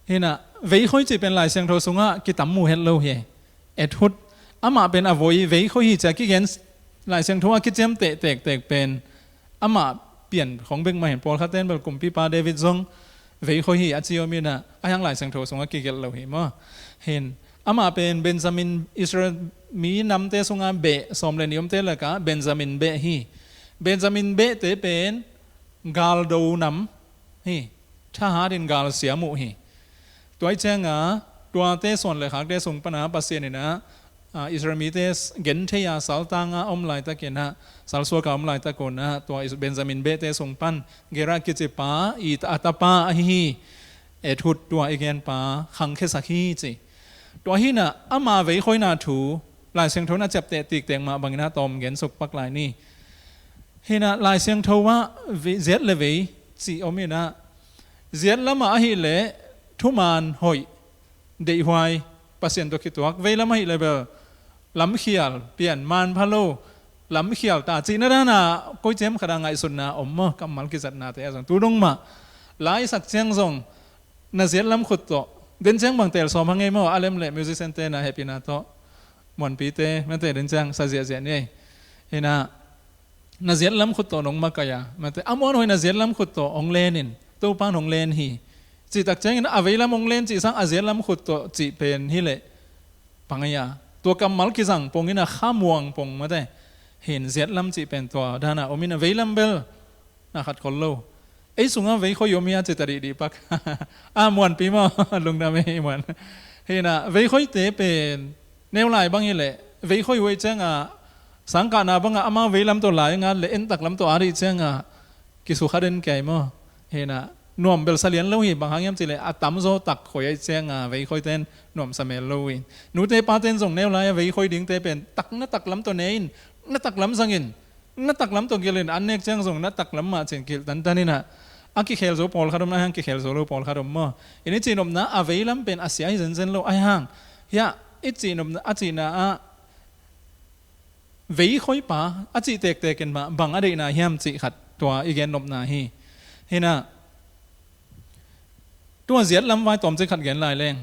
Hinah veikhoi cih pen Lai Siangtho sungah kitam mu het lo hi. Ehud amah pen a voi veikhoi hi cia kigen Lai Siangtho a kiciamteh tektek pen amah pian khong bek mah hin pawlkhatte in bel kumpipa David zong veikhoi hi a ci om inah a hiang Lai Siangtho sungah kigelh lo hi maw. Hin amah pen Benjamin Israel mi namte sungah beh sawm le nih omte lakah Benjamin beh hi. Benjamin behte pen galdo nam hi. Thahatin galsiam uh hi. Tua ih cianga tuate suan le khakte sung pana Pasian inah Israel mite genthei a saltanga om laitakinah salsuaka om laitakun ah tua Benjamin behte sung pan Gera kicipa i a tapa ahi hi. Ehud tua i genpa khangkhiasak hi ci. Tua hinah ama veikhoina thu Lai Siangtho in a ciapteh tiktek mah banginah tawm gensuk pak lai ni. Hinah Lai Siangtho ah ziat le vei cih om inah ziat lamah ahileh thuman hoih deihhuai Pasian tawh kituak, vei lam ahihleh bel lamkhial pian manpha lo lamkhial ta cihna dana koi ciam khata ngaihsutna om maw? Kammal kizatnate ah zong tu dong mah laisak ciang zong na ziat lam khut tawh den ciang bang teel sawm hang ei maw? A lem le musician te na hehpihna tawh muanpite mate den ciang sa ziahziah ni ei. Hinah na ziat lam khut tawh nong makaih a mate a muan hoih na ziat lam khut tawh hong len in Topa in hong len hi. Cihtak ciangin a vei lam hong len cih sang a ziat lam khut tawh cih pen hileh pangai a tua kammal kizang pongin a khamuang pong mate hin ziat lam cih pen tua dana om in a vei lam bel na khat khol lo. Ei sungah veikhoi om hi a cita dihdih pak a muanpi maw? Lungdam ei muan. Hinah veikhoite pen neu lai bang hileh veikhoi uh ei cianga sangkahna banga amau vei lam tawh lai ngat le entak lam tawh a dih cianga kisukha den kei maw? Hinah nuam bel sa lian lo hi. Bang hang hiam cihleh a tamzaw tak khoi ei cianga veikhoite in nuam sa mel lo hi. Nute pate in zong neu lai a veikhoi dingte pen tak na tak lam tawh ne in na tak lam zangin na taklam tawh gilin an nek ciang zong na taklam mah cin kilh tantan inah a kikhel zo pawlkhat om, a hang kikhel zo lo pawlkhat om maw. In i cihnopna a veilam pen a sia hi zenzen lo, a hang hiah i cihnopna a cihna ah veikhoipa a cih tektek in mah bang a deihna hiam cih khat tua i gennopna hi. Hinah tua ziatlam vai tawmcik khat gen lai leng,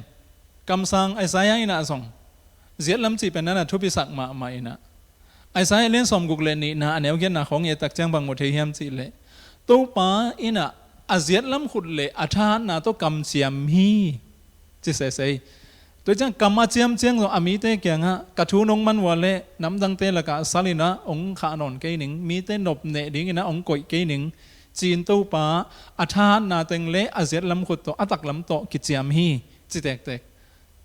kamsang Isaiah inah zong ziatlam cih pen nana thupisak mahmah inah, Isaiah lian sawmguk le nihna a neu giatna khawng i et tak ciang bang mu thei hiam cih leh, Topa inah a ziatlam khut le a thahatna tawh kamciam hi, ci sesei. Tua ciang kam a ciam ciang zong a mite kiangah ka thu nong man ua leh namdangte lakah sal inah hong khah nawn kei ning, mite nopneh dinginah hong koih kei ning, ci-in Topa a thahatna teng le a ziatlam khut tawh a taklam tawh kiciam hi, ci tektek.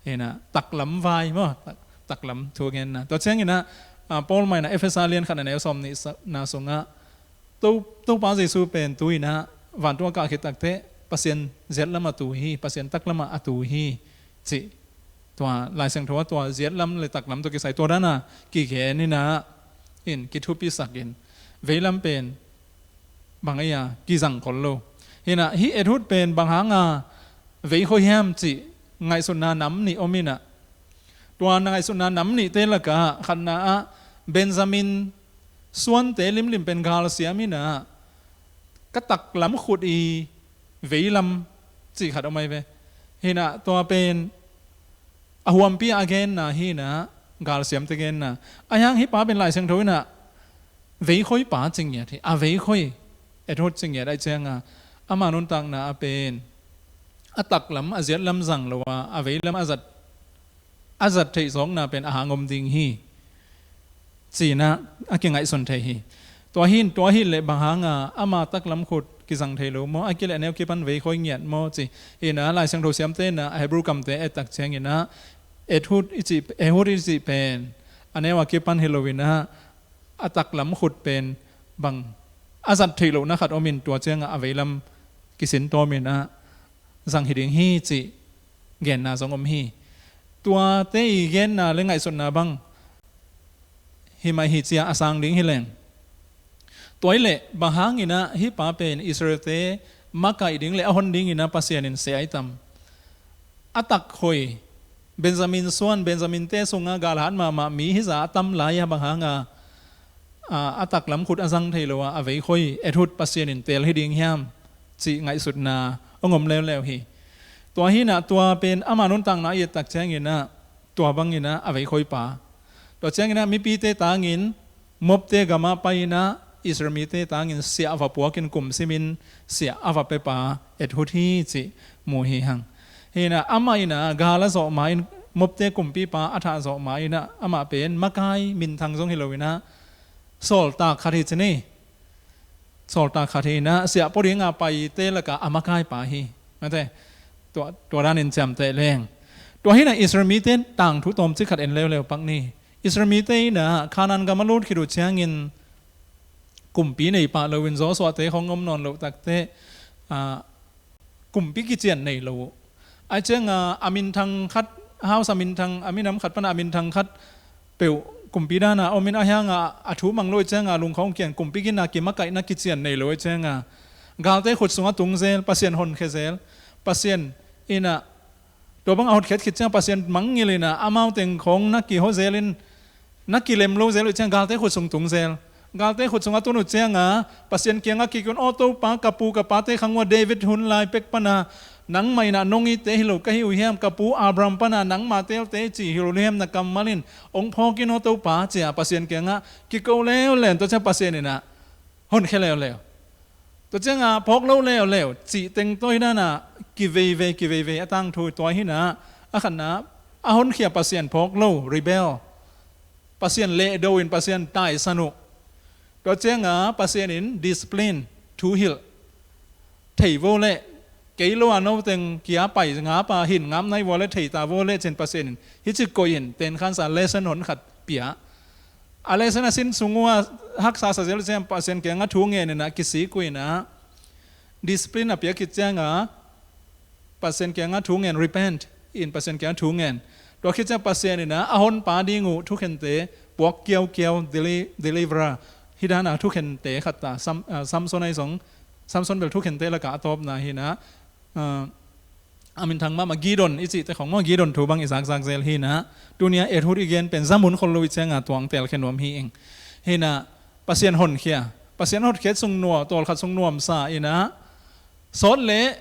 Hinah taklam vai maw, tak-, taklam thu genna. Tua cianginah, ah, Paul mah inah Efesa lian khat a neu sawmnihna sungah To-, Topa Jesu pen tu inah vantung a kah khit takteh Pasian ziatlam a tu hi, Pasian taklam a tu hi, cih tua Lai Siangtho ah tua ziatlam le taklam tawh kisai tua dana kigen inah in kithupisak in, veilam pen bang ei a kizang khol lo. Hinah hih Ehud pen bang hanga veikhoi hiam cih ngaihsutna nam nih om inah, tua na ngaihsutna nam nihte lakah khatna ah Benjamin suante limlim pen galsiam inah ka taklam khut i veilam cih khat om ai ve. Hinah tua pen a huampi a genna hinah galsiamte genna. A hiang hih pa pen Lai Siangtho inah veikhoipa ci ngiat hi, a veikhoi, Ehud ci ngiat ai cianga, ama nuntakna a pen a taklam a ziatlam zang lo a, a veilam a zat, a zat theih zawkna pen a hang om ding hi, ci-inah a kingaihsun thei hi. Tua hin, tua hi leh bang hanga ama taklam khut kizang thei lo maw, a kileh a neu kipan veikhoi ngiat maw ci. Hinah Lai Siangtho siamte inah a Hebrew kamte et tak cianginah Ehud i cih, Ehud i cih pen a neu a kipan hi lo inah a taklam khut pen bang a zat theih lohna khat omin tua ciangah a veilam kisin tawminah zang hi ding hi cih genna zong om hi. Tuate i genna le ngaihsutna bang hi mah hi cia a sang ding hi leng. Tua i leh bang hanginah hih pa pen Israelte makaih ding le a hon dinginah Pasian in sia ai tam. A takkhoi Benjamin suan, Benjaminte sungah galhat mahmah mi hiza a tam lai-a bang hanga a, a taklam khut a zang thei lo a, a veikhoi Ehud Pasian in teel hi ding hiam cih ngaihsutna hong om leuleu hi. Tua hinah tua pen ama nuntakna i et tak cianginah tua banginah a veikhoipa. Tua cianginah mipite tangin Mopte gamah pai-inah Israel mite tangin siah a va puakin kum simin siah a va pepa Ehud hi cih mu hi hang. Hinah amah inah gal a zawh ma-in Mopte kumpipa a thah zawh ma-inah amah pen makai minthang zong hi loinah sawltak khat hi ci ni. Sawltak khat hinah siah pua dinga paite lakah a makaipa hi. Mate, tua, tua danin ciamteh leng. Tua hinah Israel mite tangthu tawmcik khat en leuleu pak ni. Israel mite inah Kanaan gam a lut khit uh ciangin kumpi nei pah loin Joshua-te khong om nawn loh takteh, ah, kumpi kician nei lo uh. Ai cianga a minthang khat, house a minthang, a minam khat pana a minthang khat peuh kumpi dana omin a hianga a thu mang lo i cianga lungkhong kian kumpi gina kimakaihna kician nei lo i cianga galte khut sunga tung zel, Pasian honkhia zel, Pasian inah tua bang a hotkhiat khit ciang Pasian mangngilh inah amau teng khong na kiho zelin na kilem lo zel uh ciang galte khut sung tung zel. Galte khut sung a tun uh cianga Pasian kianga kikun, aw Topa, ka pu ka pate khang ua David hun lai pek pana nangmah inah nong itte hi lo ka hi uh hiam, ka pu Abraham pana nangmah teelte ci hi lo hiam, na kammal in ong phawk in aw Topa, cia Pasian kianga kiko leuleu. Tua ciang Pasian inah honkhia leuleu. Tua cianga phawk lo leuleu cih teng tua hi dana kiveivei kiveivei a tangthu. Tua hinah a khatna a honkhia Pasian phawk lo, rebel. Pasian lehdo in Pasian taisan uh. Tua cianga Pasian in discipline, thuhilh, thei vo leh kei lo a no teng kia pai ngapa hin ngap nai vo leh thei ta vo leh cin Pasian in hici koih in tenkhansa lesson hon khat pia. A lesson a sin sung uh a haksa sa zel ciang Pasian kianga thu ngen inah kisik uh inah discipline a piak khit cianga Pasian kianga thu ngen, repent in Pasian kianga thu ngen. Tua khit ciang Pasian inah a honpa ding uh thukhente puak kiaukiau, deli-, deliverer, hi dana thukhente khat ta Sam-, ah, Samson ai zong Samson bel thukhente lakah a tawpna hi inah, a, a minthang mahmah Gideon i cihte khong maw, Gideon thu bang i zakzak zel hi inah, tuni-a Ehud i gen pen zamun khol lo i cianga tuang telkhia nuam hi ing. Hi inah Pasian honkhia, Pasian hotkhiat sung nuam, tawlkhat sung nuamsa inah, sawt leh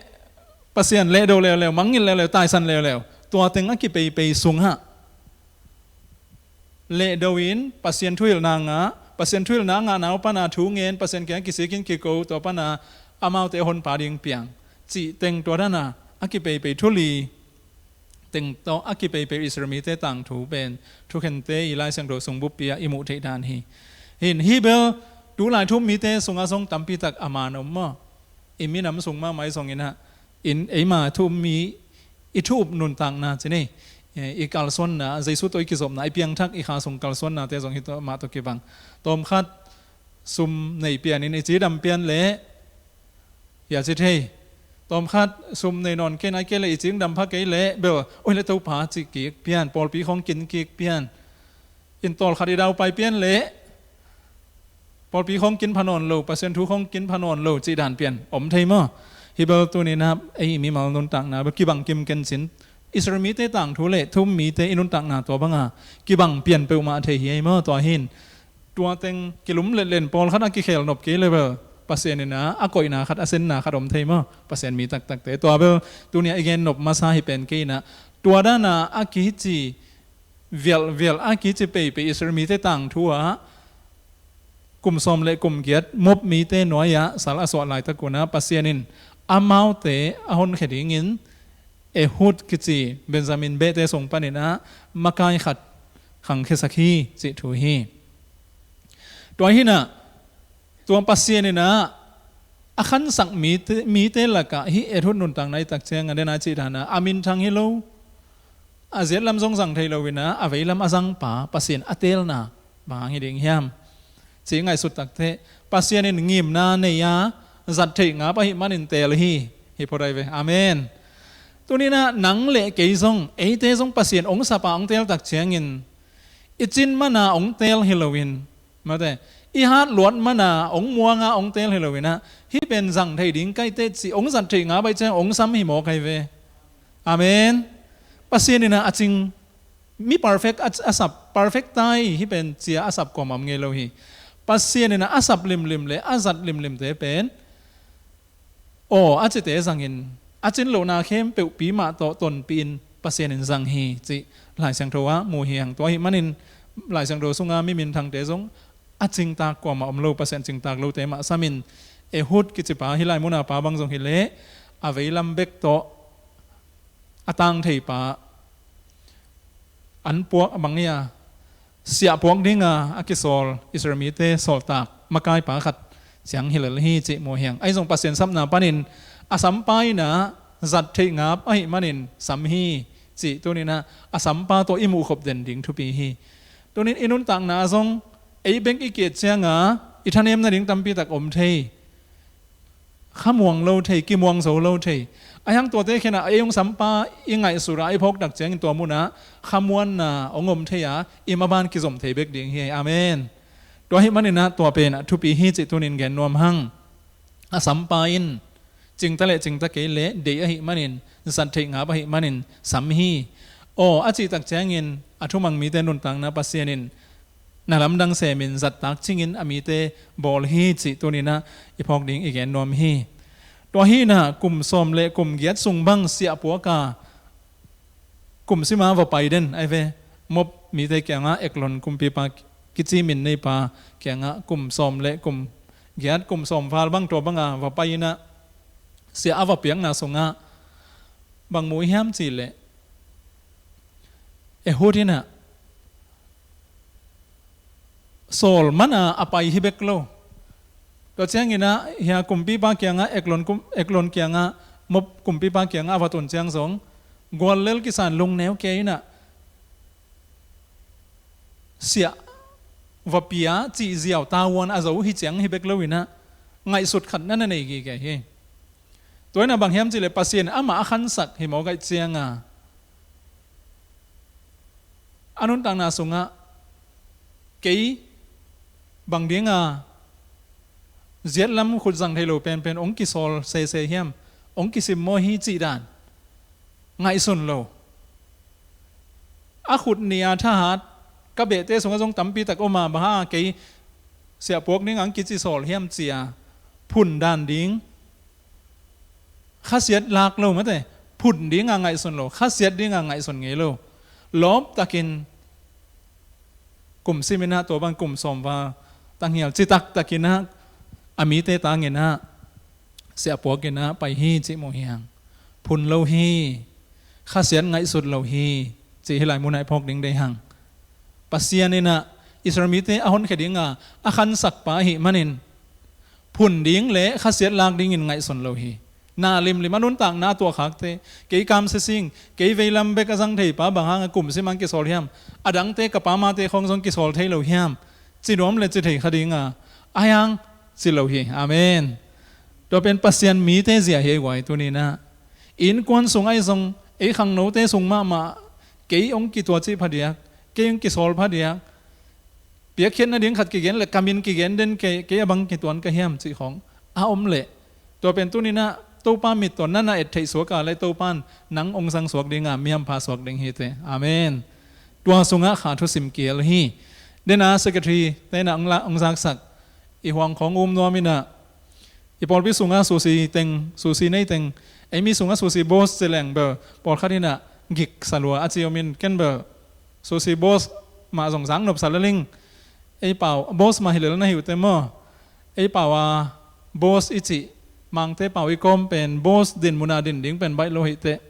Pasian lehdo leuleu, mangngilh leuleu, taisan leuleu, tua teng a kipeipei sungah lehdo in Pasian thuhilhna ngah, Pasian thuhilhna ngahna uh pana thu ngen, Pasian kiang kisikin kiko, tua pana amaute a honpa ding piang cih teng, tua dana a kipeipei thu li teng tawh a kipeipei Israel mite tangthu pen thukhente i Lai Siangtho sung buppi-ah i muh theih dan hi. Hin hih bel tulai thu-um mite sungah zong tampitak a man om maw? I minam sung mahmah i zong inah, in eima thu-um mi i thu-up nuntakna ci ni, i kalsuanna, Jesu tawh i kizopna, i piangthak i kha sung kalsuannate zong hih mah tawh kibang. Tawmkhat sum nei pianin i cidam pian leh hia ci thei. Tawmkhat sum nei nawn kei nai kei leh i cidam pha kei leh bel, oi le Topa ci kik pian, pawlpi khong kin kik pian. In tawlkhat i daupai pian leh pawlpi khong kin pha nawn lo, Pasian thu khong kin pha nawn lo cih dan pian om thei maw? Hih bel tuni inah ei mimal nuntakna bel kibang kim ken cin. Israel mite tangthu leh thu-um mite i nuntakna tua banga kibang pian peuhmah thei hi ei maw? Tua hin tua teng kilum letlen pawlkhat a kikhel nop kei leh bel Pasian inah a koihna khat, a senna khat om thei maw? Pasian mi taktakte. Tua bel tuni-a i gen nop masa hi pen kei inah, tua dana a kici vialhvialh a kici peipei Israel mite tangthu-ah kum sawm le kum giat Moab mite nuai-ah sal a suah laitak unah Pasian in amaute a honkhia dingin Ehud kici Benjamin behte sung paninah makai khat khangkhiasak hi cih thu hi. Tua hi inah tua Pasian inah a khansak mite, mite lakah hih Ehud nuntakna i tak ciangah, dena cih dana a minthang hi lo, a ziatlam zong zang thei lo inah a veilam a zangpa Pasian a teelna bang hang hi ding hiam? Ci ngaihsut takteh Pasian in ngimna nei-a zat theih ngap ahih manin teel hi. Hi phot ai ve. Amen. Tuni inah nang le kei zong, eite zong Pasian hong sapa hong teel tak ciangin i cin mana hong teel hi loin, mate, i hat luat mana hong muanga hong teel hi lo inah, hih pen zang thei ding kaite cih hong zat theih ngap ahih ciang hong sam hi mawk ai ve. Amen. Pasian inah a cing, mi perfect a, a sap, perfect tai, hih pen ci-a a sap kuamah om ngei lo hi. Pasian inah a sap limlim le a zat limlimte pen aw a cite zangin a cin lohna khempeuh pi mah tawh tonpih in Pasian in zang hi cih Lai Siangtho ah mu hi hang. Tua ahih manin Lai Siangtho sunga mi minthangte zong a cingtak kuamah om lo, Pasian cingtak lote mah samin, Ehud kicipa hih lai muna pa bang zong hileh a veilam bek tawh a tang theipa, an puak bang hi a, siah puak dinga a kisawl Israel mite sawltak makaipa khat ciang hi lel hi cih mu hi hang. Ahi zong Pasian sapna panin a sampa inah zat theih ngap ahih manin sam hi cih tuni inah a sampa tawh i muhkhop den ding thupi hi. Tuni in i nuntakna zong ei bek i ki-et cianga i thanem nading tampitak om thei. Khamuang lo thei, kimuang zo lo thei. Ahi hang tuate khenah ei hong sampa i ngaihsut a i phawk tak ciangin tua munah khamuanna hong om thei a, i maban kizom thei bek ding hi. Amen. Tua ahih maninah tua penah thupi hi cih tunin gen nuam hang. A sampa in cingta le cingta kei le deih ahih manin, zat theih ngap ahih manin sam hi. Aw a cih tak ciangin a thumang mite nuntakna Pasian in na lamdang semin zattak cingin a mite bawl hi cih tuninah i phawk ding i gen nuam hi. Tua hinah kum sawm le kum giat sung bang siah puaka kum sima va pai den ai ve. Moab mite kiangah Eglon kumpipa kici min neipa kiangah kum sawm le kum giat, kum sawm val bang tua banga va pai inah siah a va piakna sungah bang mu hiam cihleh Ehud inah sawl mana a pai hi bek lo. Tua cianginah hia kumpipa kiangah Eglon, kum, Eglon kiangah Moab kumpipa kiangah a va tun ciang zong guallel kisan lungneu kia inah siah va pia cih ziau tavuan a zo hi ciang hi bek lo inah ngaihsut khat na na nei gige hi. Tua inah bang hiam cihleh Pasian amah a khansak hi mawk ahih cianga a nuntakna sungah kei bang dinga Ziat lam khut zang thei lo penpen hong kisawl sese hiam, hong kisim maw hi cih dan ngaihsun lo. A khut nih a thahat ka behte sungah zong tampi tak om a, bang hang a kei siahpuak ding ang kici sawl hiam ci a phun dan ding, khasiat lak lo mate, phun ding a ngaihsun lo, khasiat ding a ngaihsun ngei lo. Lawp takin kum sim in ah, tua bang kum sawm val tanghial citak takin ah, a mite tangin ah, siahpuak in ah pai hi cih mu hi hang. Phun lo hi, khasiat ngaihsut lo hi cih hih lai munah i phawk ding deih hang. Pasian in ah Israel mite a honkhia ding a a khansak pa ahih manin phun ding le khasiat lak dingin ngaihsun lo hi. Na limlim a nuntakna a tuahkhakte, kei kam sising, kei veilam bek a zang thei pa bang hang a kum sim ang kisawl hiam, a dangte ka pa mate khawng zong kisawl thei lo hiam, ci nuam le ci thei kha ding a, a hiang ci lo hi. Amen. Tua pen Pasian mite zia hi ei guai tuni in ah. Innkuan sung ahi zong, ei khangnote sung mahmah, kei hong kituah cih phadiak, kei hong kisawl phadiak, piakkhiat nading khat kigen le ka min kigen den kei, kei a bang kituan ka hiam cih khawng a om leh, tua pen tuni in ah Topa mit tawh na na et theih suak a le Topa in nang hong zang suak ding a, mi hampha suak ding hi teh. Amen. Tua sungah kha thusim kihel hi. Den a secretary te in ah hong la, hong zaksak i huang khawng um nuam in ah, i pawlpi sungah susi teng, susi nei teng, ei mi sungah susi boss ci leng bel pawlkhat in ah gik sa lua a ci om in, ken bel susi boss mah zong zak nop sa lel ing. Ei pau boss mah hi lel na hi uh teh maw. Ei pau a boss i cih, Mangte pau i kawm pen boss din mun a din ding pen baih lo hi teh.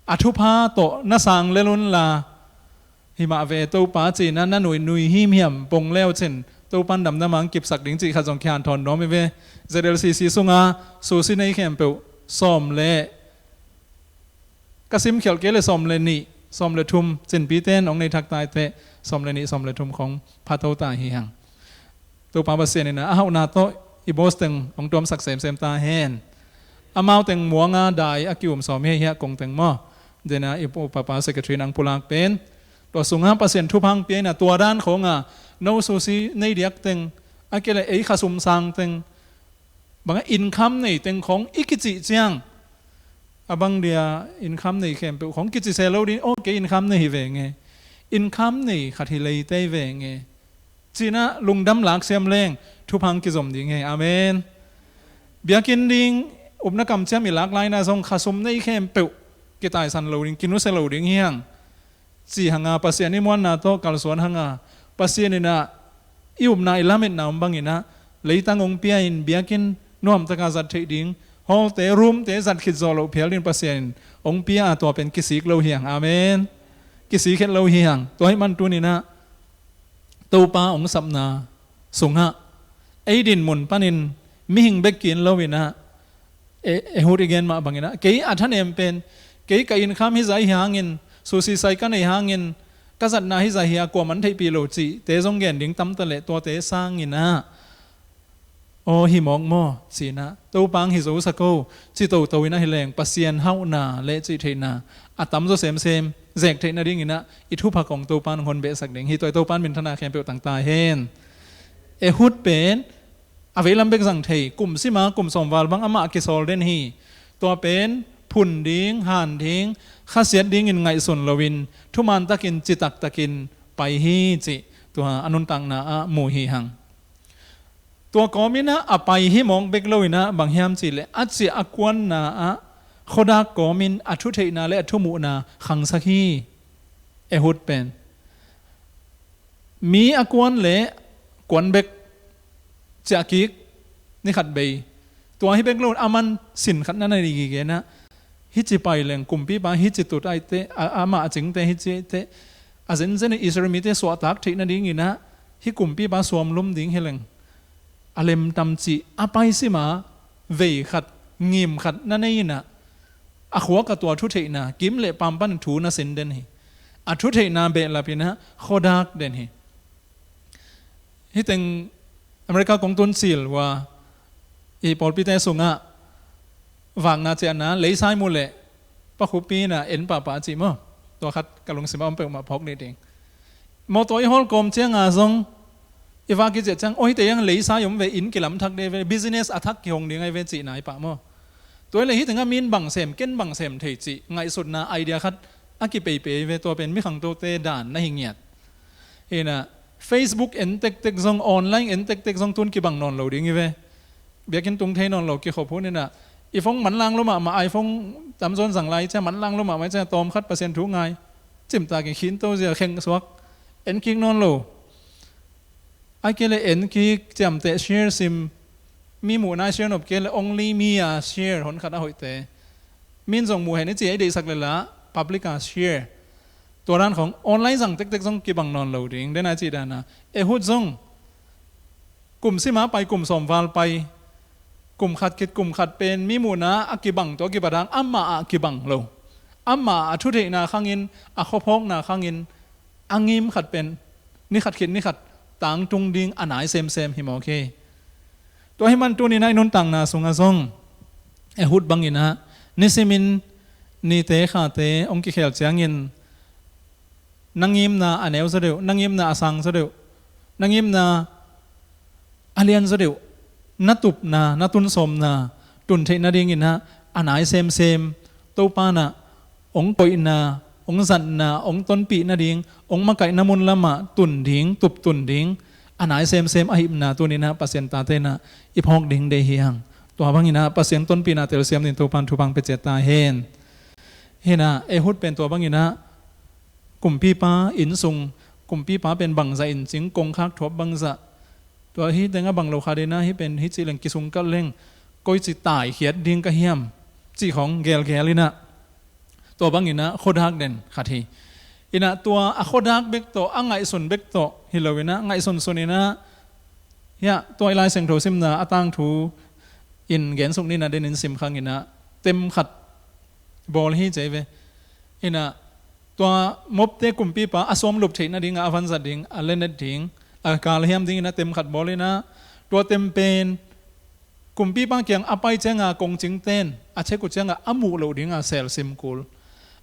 A thupha tawh na sang lel un la, hi mah ve Topa ci in ah na nuinui himhiam pong le uh cin, Topa in damdam a hong kipsak ding cih khat zong kihanthawn nuam hi ve. Z L C C sungah susi nei khempeuh sawm le, ka sim khialh kei le sawm le nih, sawm le thum, cinpite in hong nei thak tai teh, sawm le nih, sawm le thum khawng pha to ta hi hang. Topa Pasian in ah a hauhna tawh i boss teng hong tuamsak semsem ta hen. Amau teng muang a dai a ki-um sawm hi, hiah kong teng maw. Den a i pu papa secretary in hong pulak pen, tua sungah Pasian thupha hong pia in ah, tua dan khawng a no susi nei diak teng, a kei le ei khasum sang teng, bang a income nei teng khawng i kicih ciang, a bang dia income nei khempeuh khawng kici se lo ding, aw kei income nei hi veng e, income nei khat hi leitei veng e, ci in ah lungdam lak siam leng thupha hong kizom ding hi. Amen. Biakinn ding upna kamciam i lak lai in ah zong khasum nei khempeuh kitaisan lo ding, kinusia lo ding hi hang. Ci hang a, Pasian i muanna tawh kalsuan hang a, Pasian in ah i upna i lametna om bang in ah, leitang hong pia in biakinn nuamtak a zat theih ding, hall-te, room-te zat khit zawh loh phial ding Pasian in hong pia a, tua pen kisik lo hi hang. Amen. Kisik het lo hi hang. Tua ahih man tuni in ah Topa hong sapna sungah ei din mun panin mihing bek ki-en lo in ah, E, Ehud i gen mah bang in ah, kei a thanem pen, kei ka income hi zah hi hangin, susi sai ka nei hangin, ka zatna hi zah hi a, kuaman theihpih lo cihte zong gen ding tam ta leh, tuate sang in ah, aw hi mawk maw, ci in ah, Topa hong hi zo sa ko, ci toto in ah hi leng, Pasian hauhna le cih theihna a tamzaw semsem zek theih nading in ah i thupha kong Topa in hong honbehsak ding hi. Tua i Topa in minthanna khempeuh tang ta hen. Ehud pen a veilam bek zang thei, kum sim a kum sawm val bang amah kisawl den hi. Tua pen phun ding, han ding, khasiat dingin ngaihsun loin thuman takin, citak takin pai hi cih tua a nuntakna ah mu hi hang. Tua kawm in ah a pai hi mawk bek lo in ah, bang hiam cih leh a ciah a kuanna ah khuadak kawmin a thutheihna le a thumuhna khangsak hi. Ehud pen mi a kuan le kuan bek, ciah kik ni khat bei. Tua hi bek lo, a man sin khat na nei gige in ah, hih ci pai leng kumpipa hih ci tut ahih teh, a, amah a cingte hih ci ahih teh, a zenzen in Israel mite suahtak theih nading in ah, hih kumpipa suamlum ding hi leng, a lemtam cih a pai sim a, vei khat, ngim khat na nei in ah, a khuak a tua thutheihna, kim le paam panin thu na sin den hi. A thutheihna behlap in ah khuadak den hi. Hih teng America kong tun cil uh a, i pawlpite sungah vakna ciahna, leisai mu leh Pa Khup pi in ah en pahpah a cih maw. Tua khat ka lungsim ah om peuhmah phawk ni ding. Mawtaw i hawl kawm ciang a zong I va kiciah ciang, oi, hite ang leisa i om ve, inn kilam thak ding ve, business a thak kihong ding ahi ve cihna hi pah maw. Tua hi leh hih tengah min bang sem, ken bang sem thei cih ngaihsutna idea khat a kipeipei ve, tua pen mi khangtote dan na hi ngiat. Hi inah, Facebook en tektek zong, online en tektek zong tun kibang nawn lo ding hi ve. Biakinn tung thei nawn lo kikhop hun inah, i phone manlang lua mahmah, iPhone tamzaw in zang lai ciang manlang lua mahmah ciang tawm khat Pasian thu ngai, cimtak in khinto zia, khengsuak, en kik nawn lo. Ahih kei leh en kik, ciamteh, share sim, mi muhna share nop kei leh only mi a share, hon khat a hoihte. Min zong muh hen i ci, ei deihsak leh lah public a share. Tua dan khong online zang tektek zong kibang nawn lo ding, den a cih dan a. Ehud zong kum sim a pai, kum sawm val pai, kum khat khit kum khat pen mi muhna a kibang tawh a kipat hang, amah ah kibang lo. Amah a thutheihna khangin, a khuaphawkna khangin, a ngim khat pen ni khat khit ni khat tangtung ding a nai semsem hi mawk hi. Tua ahih man tuni-in ah i nuntakna sungah zong Ehud bangin ah nisimin nite khate hong kikhel ciangin na ngimna a neu zaw deuh, na ngimna a sang zaw deuh, na ngimna a lian zaw deuh, na tupna, na tunsawmna tun theih nadingin ah a nai semsem Topa in ah hong koihna, hong zatna, hong tonpih nading, hong makaihna mun lamah tun ding, tup tun ding a nai semsem a hihna tuni-in ah Pasian tate in ah i phawk ding deih hi hang. Tua bangin ah Pasian tonpihna telsiam dingin Topa in thupha hong pia ciat ta hen. Hi-in ah Ehud pen tua bangin ah kumpipa inn sung, kumpipa pen bangzah in cing, kongkhak thuap bangzah, tua hih tengah bang lo kha ding ah, hih pen hih ci leng kisung kalh leng, koici taikhiat ding ka hiam cih khawng gelgel in ah, tua bangin ah khuadak den khat hi. In ah tua a khuadak bek tawh, a ngaihsun bek tawh hi lo-in ah, ngaihsunsun in ah, hiah tua i Lai Siangtho simna a tangthu in gensuk ni-in ah, den in sim khang in ah tem khat bawl hi ci hi ve. In ah tua Moabte kumpipa a sawm lup theih nadingah a vanzat ding, a lenet ding, a galhiam dingin ah tem khat bawl in ah, tua tem pen kumpipa kiang a pai ciangah kongcingte in a check uh ciangah a muh loh dingah selsim kul.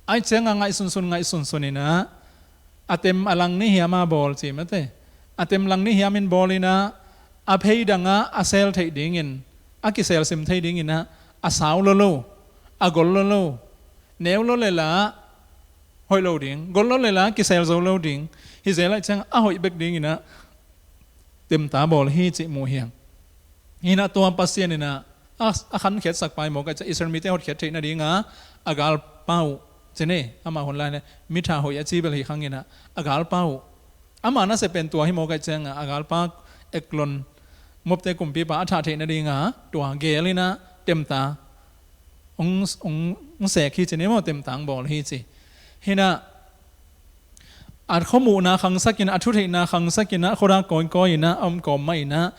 Ahih ciangah ngaihsunsun, ngaihsunsun in ah, a tem a lang ni hiam a bawl ci mate. A tem lang ni hiam in bawl in ah, a phei dangah a sel theih dingin, a kiselsim thei dingin ah, a sau lua lo, a gol lua lo, neu lua leh lah hoih lo ding, gol lua leh lah kisel zo lo ding. Hi zel ahih ciangah a hoih bek dingin ah temta bawl hi cih mu hi hang. Hi-in ah tua Pasian in ah a, a khankhiatsak pa hi mawk ahih ciangah, Israel mite hotkhiat theih nadingah a galpa uh, ci ni, amah hun lai-in ah mitha hoih a ci bel hi khang in ah, a galpa uh, ama nasep pen tua hi mawk ahih ciangah, a galpa Eglon, Moabte kumpipa a thah theih nadingah tua gel in ah temta hong, hong, hong sek hi ci ni maw, temta hong bawl hi ci. Hi-in ah a khuamuhna khangsak in ah, a thutheihna khangsak in ah, khuadak kawikawi in ah, a om kawm mah in ah,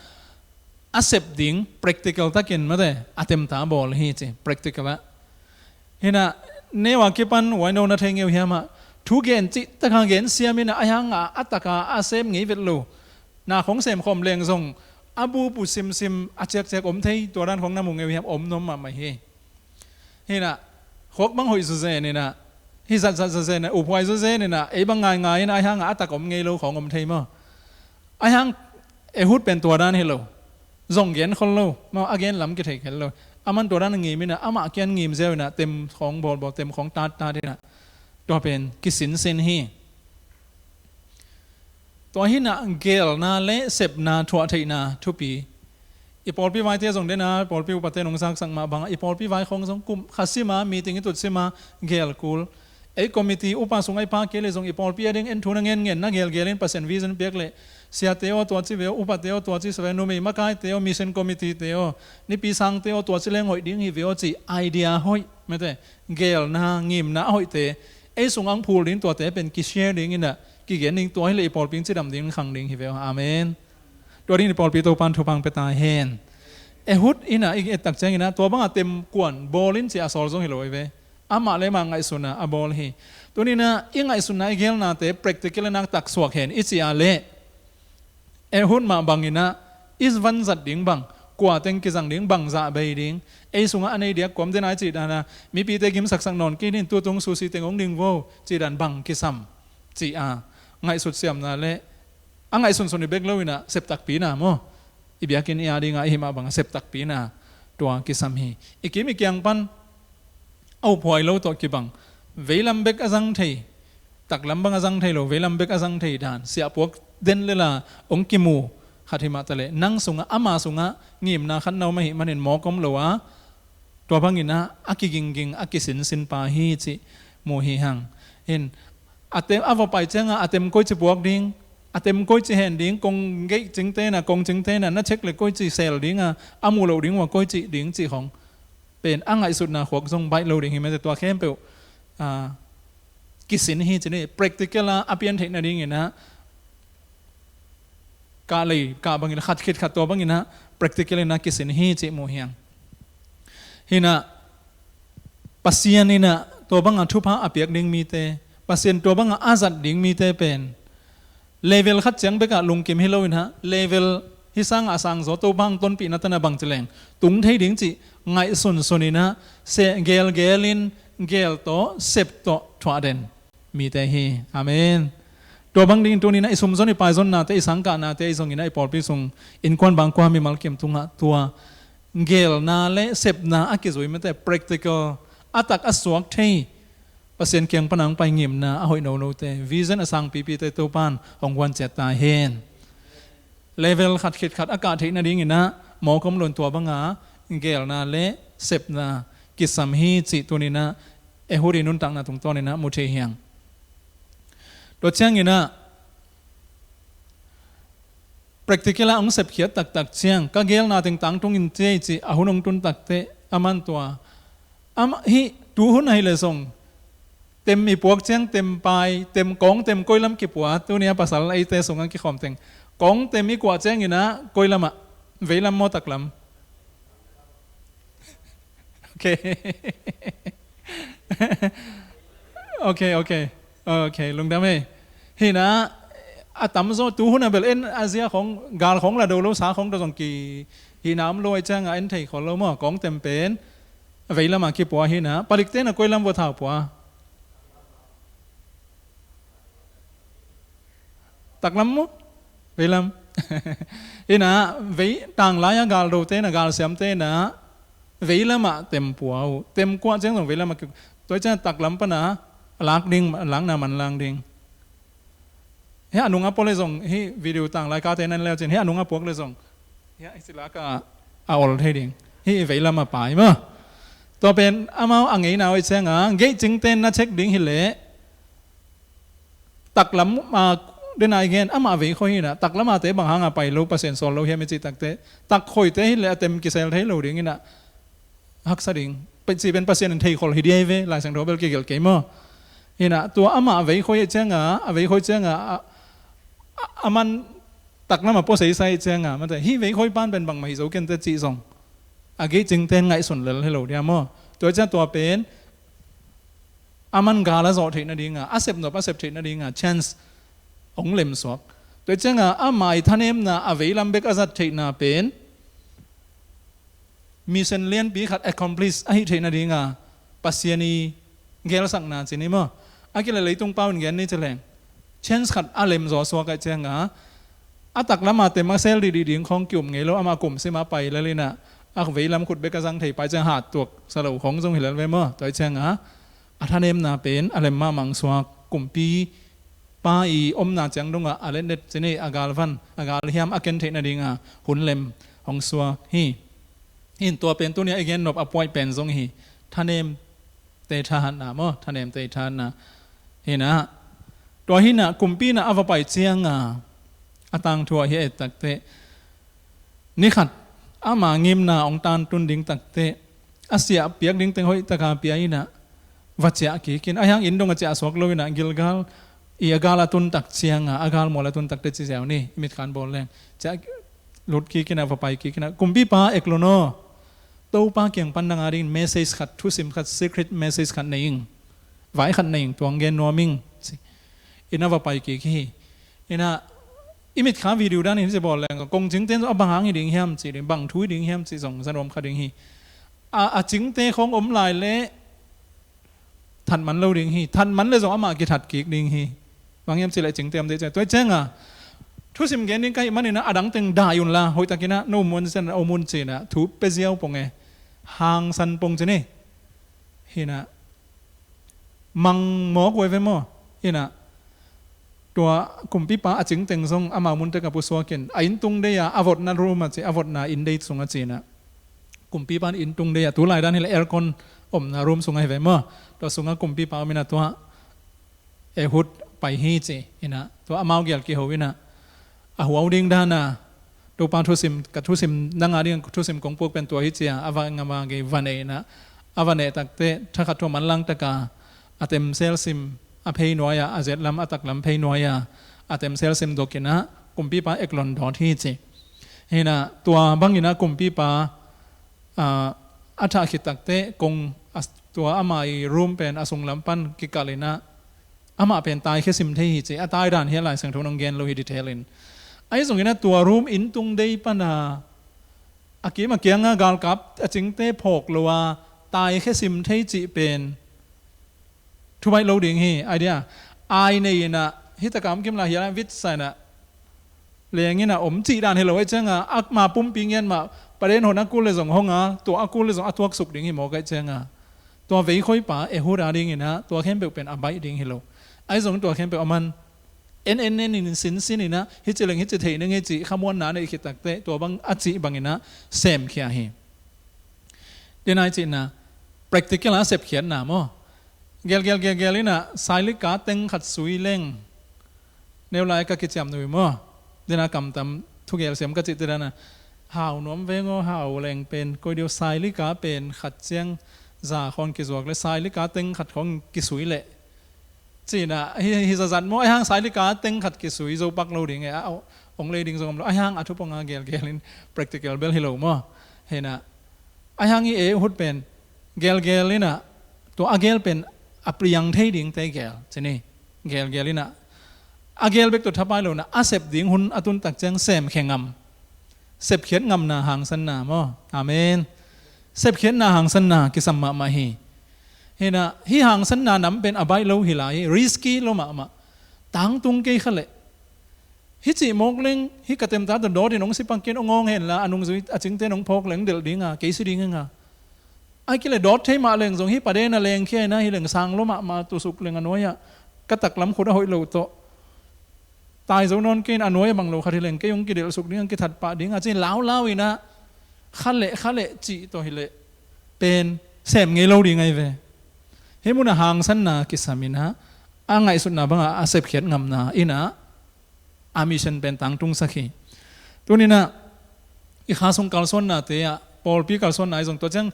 a sep ding practical takin mate, a temta bawl hi ci, practical ah. Hi-in ah neu a kipan huaino na thei ngei uh hiam ah, thu gen cihtak a gen siam in ah, ahih hangah a tak a a sem ngei vet lo, na khawng sem khawm leng zong a bup uh simsim, a ciakciak om thei, tua dan khawng na mu ngei uh hiam? Om nuam mahmah hi. Hi-in ah khuak bang hoih zawzen in ah, hi zatzat zawzen in ah, uphuai zawzen in ah, ei bang ngaingai in ah, ahih hangah a tak om ngei lo khawng om thei maw. Ahih hang Ehud pen tua dan hi lo, zong gen khol lo maw, a gen lam kithei khin lo. Aman tua dan a ngim in ah, amah kiang ngim ziau in ah, tem khawng bawlbawl, tem khawng tattat in ah, tua pen kisinsin hi. Tua hi-in ah geelna le sepna thuahtheihna thupi. I pawlpi vaite zong den a, pawlpi upate nong zaksak mah bangah, i pawlpi vai khawng zong kum khat sim a, meeting i tut sim a, geel kul. Ei committee upa sungah i pa kei leh zong, i pawlpi ading en thu na ngenngen, na geelgeel in Pasian vision piak leh, siate aw, tua ci ve aw, upate aw, tua ci sa ve aw, numei makaite aw, mission committee-te aw, nipi sangte aw, tua ci leng hoih ding hi ve aw cih idea hoih, mate, geelna, ngimna a hoihte ei sungah hong phul ding, tuate pen kishare dingin ah, kigen ding, tua hi leh i pawlpi in cidam ding, khang ding hi ve aw. Amen. Tua dingin i pawlpi Topa in thupha hong pia ta hen. Ehud in ah i et tak ciangin ah, tua bangah tem kuan bawl in ci a sawl zong hi lo hi ve. Amah le amah ngaihsun a a bawl hi. Tuni-in ah i ngaihsutna, i geelnate practical in ah tak suak hen i cih leh, Ehud mah bangin ah i vanzat ding bang, kua teng kizang ding, bangzah bei ding, ei sungah a nei diak kua om, den a i cih dan a, mipite gimsaksak nawn kei ni, tutung susi teng hong ding vo cih dan bang kisam, cih a ngaihsut siamna le a ngaihsunsun i bek lo in ah sep takpi na maw? I biakinn i a ding a i hih mah bang a sep takpi na tua kisam hi. I kim i kiang pan a uphuai lo tawh kibang, veilam bek a zang thei, taklam bang a zang thei lo, veilam bek a zang thei dan siahpuak den lela hong kimu khat hi mah taleh, nang sungah, ama sungah ngimna khat na om ahih manin mawk om lo a, tua bangin ah a kigingging, a kisinsin pa hi cih mu hi hang. Hin, a tem, a va pai ciangah a tem koici puak ding, a tem koici hen ding, kong geih cingte na, kong cingte na, na check le koici sel ding a, a muh loh ding ua koici ding cih khong pen a ngaihsutna khuak zong baih lo ding hi mate. Tua khempeuh, ah, kisin hi ci ni. Practical a a pian theih nadingin ah, kah lei kah bangin ah, khat khit khat tua bangin ah practical in ah kisin hi cih mu hi hang. Hi in ah, Pasian in ah tua bangah thupha a piak ding mite, Pasian tua bangah a zat ding mite pen level khat ciang bekah lungkim hi lo in ah, level hih sangah a sangzaw Topa hong tonpihna tan ah bangci leng tung thei ding cih ngaihsunsun in ah, se, gelgel in, gel tawh, sep tawh thuah den mite hi. Amen. Tua bang dingin tuni in ah i sumzon, i paizonnate, i sangkahnate, i zongin ah i pawlpi sung innkuan bangkua mimal kim tungah tua gelna le sepna a kizui mate, practical, a tak a suak thei, Pasian kiang pan a hong pai ngimna a hoih nonote, vision a sangpipite Topa'n hong guan ciat ta hen. Level khat khit khat a kah theih nadingin ah mawk om lo in tua banga gelna le sepna kisam hi cih tuni in ah Ehudi nuntakna tungtawn in ah mu thei hi hang. Tua ciangin ah practical ah hong sepkhiat taktak ciang, ka gelna teng tangtung in ci ei cih a hun hong tun takteh, aman tua, amah hih tu hun ahih leh zong tem i puak ciang tem pai, tem kawng, tem koi lam kipua, tuni a pasal eite sungah kikhawm teng kawng tem i kuah ciangin ah koi lamah, vei lam maw, tak lam? Ok. Ok, ok. Ok, lungdam ei. Hi in ah, a tamzaw tu hun a bel en a zia khong, gal khong la do lo, sa khong tawh zong kihihna om lo ahih ciangah en thei khol lo maw, kawng tem pen vei lamah kipua hi in ah, palikte in ah koi lam vua thau pua? Tak lam maw? Vei lam. Hi in ah, vei, tanglai a galdote in ah, galsiamte in ah vei lamah tem pua uh. Tem kuah ciang zong vei lamah ki, tua ciang tak lam pan a lak ding, lakna manlang ding. Hih a nungah pua leh zong, hih video tanglai kate nan leu cin, hih a nungah puak leh zong, hih a, hih ci lak a, a ol thei ding. Hih vei lamah pai maw. Tua pen amau a ngeina uh ahih ciangah, geih cingte in na check ding hi leh, tak lam, ah, den a i gen, amah vei khoi hi in ah, tak lam a te bang hanga pai lo, Pasian sawl lo hiam i cih takteh, tak khoite hi leh a tem kisel thei lo ding in ah, haksa ding. Pen ci pen Pasian in thei khol hi ding hi ve, Lai Siangtho bel kigelh kei maw. Hi in ah, tua amah vei khoi ahih ciangah, a vei khoi ciangah, a, a, a man tak lamah pua seisai ahih ciangah, mate, hih vei khoi pan pen bangmah hi zo kei inteh cih zong a geih cingte in ngaihsun lel hi lo ding a maw. Tua ciang tua pen a man gal a zawh theih nadinga, a sep nop a sep theih nadinga chance hong lemsuak. Tua ciangah a mai thanemna, a vei lam bek a zat theihna pen mission lianpi khat accomplish ahih theih nadinga Pasian i gelsakna ci ni maw. A kileh leitung pau in gen ni ci leng, chance khat a lemzaw suak ahih ciangah, a tak lama tem a sel dihdih ding khawng ki-um ngei lo, amah kum sima pai lel in ah, a vei lam khut bek a zang thei pai ciang hat tuak sa lo khawng zong hi lel ve maw. Tua ahih ciangah a thanemna pen a lem mahmah suak, kumpipa i omna ciang dongah a letnet ci ni, a galvan, a galhiam a ken theih nadinga hun lem hong suak hi. Hi in, tua pen tuni a i gen nop a puaih pen zong hi. Thanemte thahatna maw, thanemte thahatna. Hi in ah, tua hi in ah, kumpi in ah a va pai cianga a tangthu ah hih a et takteh, ni khat ama ngimna hong tantun ding takteh, a siah piak ding teng hoih taka pia in ah, va ciah kik in, a hiang inn dong a ciah suak lo in ah, Gilgal i a gal a tun tak cianga, a gal mual a tun takteh ci ziau ni, i mitkha in bawl leng, ciah lut kik in ah, va pai kik in ah, kumpipa, ek lun aw, Topa kiang pan nang a dingin message khat, thusim khat, secret message khat nei ing. Vai khat nei ing, tua hong gen nuam ing, ci in a va pai kik hi. In ah, i mitkha video danin hih ci bawl leng, kong cingte in zong a bang hang hi ding hiam cih ding, bang thu hi ding hiam cih zong za nuam kha ding hi. A, a cingte khawng om lai leh that man lo ding hi. That man leh zong amah kithat kik ding hi. Bang hiam cih leh cingte om ding ciang. Tua ciangah Thusim gen ding ka hih manin ah, a dang teng dai un la, hoihtakin ah no mun, sen a om un ci-in ah thu pia ziau pong e. Hangsan pong ci ni. Hi-in ah mang mawk uh e ve maw. Hi-in ah tua kumpipa a cing teng zong amau mun tek ah pusuakin, a inn tung dei a, a votna room ah ci, a votna inn dei sungah ci-in ah kumpipa in inn tung dei a, tu lai dan hi leh aircon omna room sungah hi ve maw. Tua sungah kumpipa om in ah tua Ehud pai hi ci-in ah, tua amau gel kiho in ah, a huau ding dan a, Topa thusim, ka thusim, nang a ding thusim kong puak pen tua hi ci-a, a va ngam a gei va nei in ah, a va neh takteh, thakhat thu a manlang tak a, a temsel sim a phei nuai a, a zet lam a tak lam phei nuai a, a temsel sim dok in ah, kumpipa eklon dawt hi ci. Hi-in ah tua bangin ah kumpipa, a, a thah khit takteh kong, a, tua ama ii room pen a sunglam pan kikalh in ah, amah pen taikhia sim thei hi ci, a tai dan hi a, Lai Siangtho in hong gen lo hi detail in. Ahi zongin ah tua room inn tung dei pan a, a kim a kiang a galkap a cingte phawk lo a, taikhia sim thei cih pen thu baih lo ding hi, idea. Ai nei in ah, hi tak a om kim lai hi a, vit sa in ah, leng in ah om cih dan hi lo, ahih ciang a, ama pumpi ngiat mah, Pa Den hon a kul leh zong hong a, tua a kul leh zong a tuaksuk ding hi mawk, ahih ciang a, tua veikhoipa Ehud a dingin ah tua khempeuh pen a baih ding hi lo. Ahi zong tua khempeuh a man en en en in, sin sin in ah, hih ci leng hih ci thei ning ei cih khamuanna neih khit takteh, tua bang a cih bangin ah semkhia hi. Tua nai cihna, practical a sepkhiatna maw. Gel gel gel gel in ah, sailika teng khat sui leng, neu lai ka kiciam nui maw. Tua nai kamtam thugel siam ka cih te dan a, hau nuam veng aw, hau leng pen koi deuh, sailika pen khat ciang za khawng kizuak leh, sailika teng khat khawng kisui leh, ci-in ah, hi, hi zazat maw, ahih hang sailika teng khat kisui zo pak lo ding e, a, a, ong lei ding zong om lo, ahih hang a thupong a gel gel in, practical bel hi lo maw. Hi-in ah, ahih hang hih Ehud pen gel gel in ah, tua a gel pen a piang thei dingte gel ci ni. Gel gel in ah, a gel bek tawh thapai lo in ah, a sep ding hun a tun tak ciang semkhia ngam. Sepkhiat ngamna hangsanna maw. Amen. Sepkhiatna hangsanna kisam mahmah hi. Hi-in ah, hih hangsanna nam pen a baih lo hi lai hi, risky lo mahmah. Tangtung kei kha leh, hih cih mawk leng, hih ka temta tawh dawt in hong si pak kei in, hong awng hen la, a nungzui a cingte in hong phawk leng delh ding a, kei si ding ing a. Ahih kei leh dawt thei mah leng zong, hih Pa Den a lengkhia in ah, hi leng sang lo mahmah, tusuk leng a nuai ah, ka taklam khut a hoih lo tawh, tai zo nawn kei in, a nuai a bang lo khat hi leng kei hong kidelhsuk ding, hong kithat pah ding a, ci-in lau lau in ah, kha leh kha leh cih tawh hi leh pen sem ngei lo ding ahi ve. Hih mun ah hangsanna kisam in ah, a ngaihsutna bang a, a sepkhiat ngamna in ah, a mission pen tangtungsak hi. Tuni-in ah, i kha sung kalsuannate ah, pawlpi kalsuanna ahi zong, tua ciang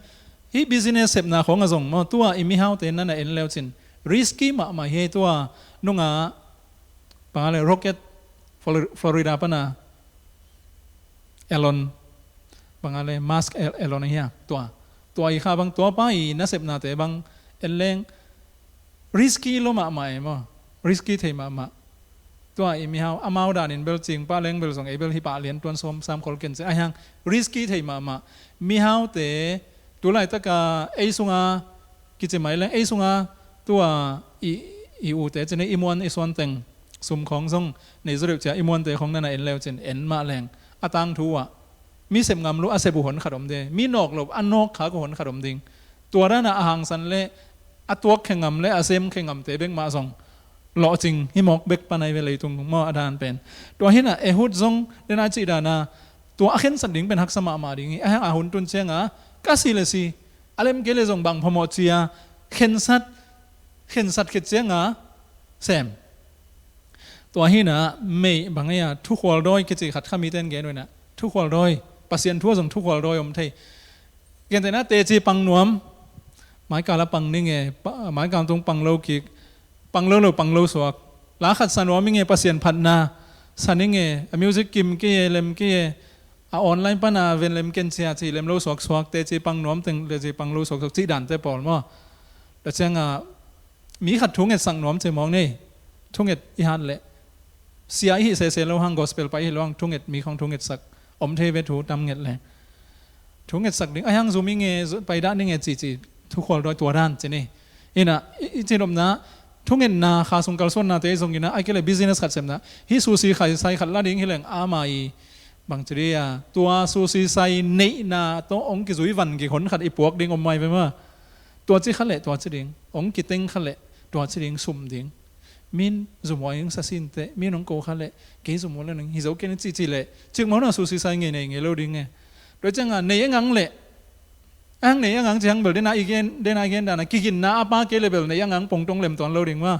hih business sepna khawng ah zong maw, tu-a i mihaute na na en leu cin, risky mahmah hi. Tu-a nung a, bang a leh, Rocket, Flor-, Florida pan a Elon, bang a leh, Musk, El-, Elon ahi a, tua, tua i kha bang, tua pa i nasepnate bang en leng, risky lo mahmah e maw. Risky thei mahmah. Tu-a i mihau, amau danin bel cing pah leng bel zong, ei bel hih pah lian tuan sawm sam khol ken ci. Ahih hang risky thei mahmah. Mihaute, tu laitak a ei sung a kici mai leng, ei sung a tu-a i, i ute ci ni, i muan i suan teng, sum khawng zong nei zaw deuh ci a, i muante khawng na na en leu cin, en mah leng, a tangthu uh ah, mi sep ngam lo a sep uh honkhat om ding, mi nawk lo a nawk khak uh honkhat om ding. Tua dan a a hangsan leh a tuakkhia ngam leh a semkhia ngamte bek mah zong lawhcing hi mawk bek pan ahi ve, leitung maw, a dan pen. Tua hi-in ah Ehud zong, den a cih dan a, tua a khensat ding pen haksa mahmah ding hi. Ahih hang a hun tun ciang a, ka si leh si, a lem kei leh zong bang phamawh ci a, khensat, khensat khit ciang a sem. Tua hi-in ah, mei bang ei a, thukhual dawi kici khat kha mite in gen uh in ah, thukhual dawi, Pasian thu ah zong thukhual dawi om thei. Gentehna, teci pang nuam, maikal a pang ning e, pa-, maikal tung pang lo kik, pang lo lo, pang lo suak. La khat sa nuam ing e, Pasian phatna sa ning e, a music kim kei e, lem kei e, a online pan a ven lem ken cia ci, lem lo suak suak, teci pang nuam teng, teci pang lo suak suak, cih dante pawl maw. Tua ciang a, mi khat thungetsak nuam ci mawk ni. Thunget i hat leh, sia i hih sese lo hang, gospel pai i hih lo hang, thunget, mi khawng thungetsak om thei ve, thu tam nget leh. Thungetsak ding, ahih hang zum ing e, zu-, paidah ning e, ci ci, thukhual dawi tua dan ci ni. Hi-in ah, i, i ci nopna, thungetna, kha sung kalsuannate zongin ah, a kei le business khat sepna, hih sushi khai sai khat la ding hi leng ama i bangci dia, tua sushi sai neihna tawh hong kizui van kik hon khat i puak ding om mai ve maw. Tua ci kha leh tua ci ding, hong kiteng kha leh tua ci ding, sum ding. Min zum ua ing sa sin teh, min hong ko kha leh kei zum ua le ning hi zo kei ni ci ci leh, cik mawhna sushi sai ngei nei ngei lo ding e. Tua cianga nei e ngang leh, ang nei e ngang ciang bel dena i gen, dena i gen dana kiginna a pa kei le bel nei e ngang pongtong lem tuan lo ding maw.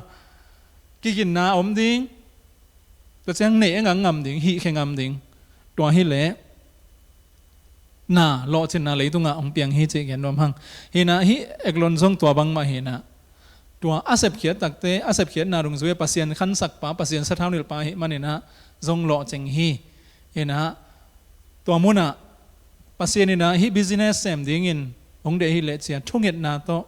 Kiginna om ding. Tua ciang nei e ngang ngam ding, hih khe ngam ding. Tua hi leh na lawhcinna leitungah hong piang hi cih gen nuam hang. Hinah hih Eglon zong tua bangmah hinah, tua a sepkhiat takte a sepkhiatna dungzui a Pasian khansakpa, Pasian sathau nilhpa hih maninah zong lawhcing hi. Hinah tua munah Pasian inah hih business sem dingin hong deih hi leh cia thungetna tawh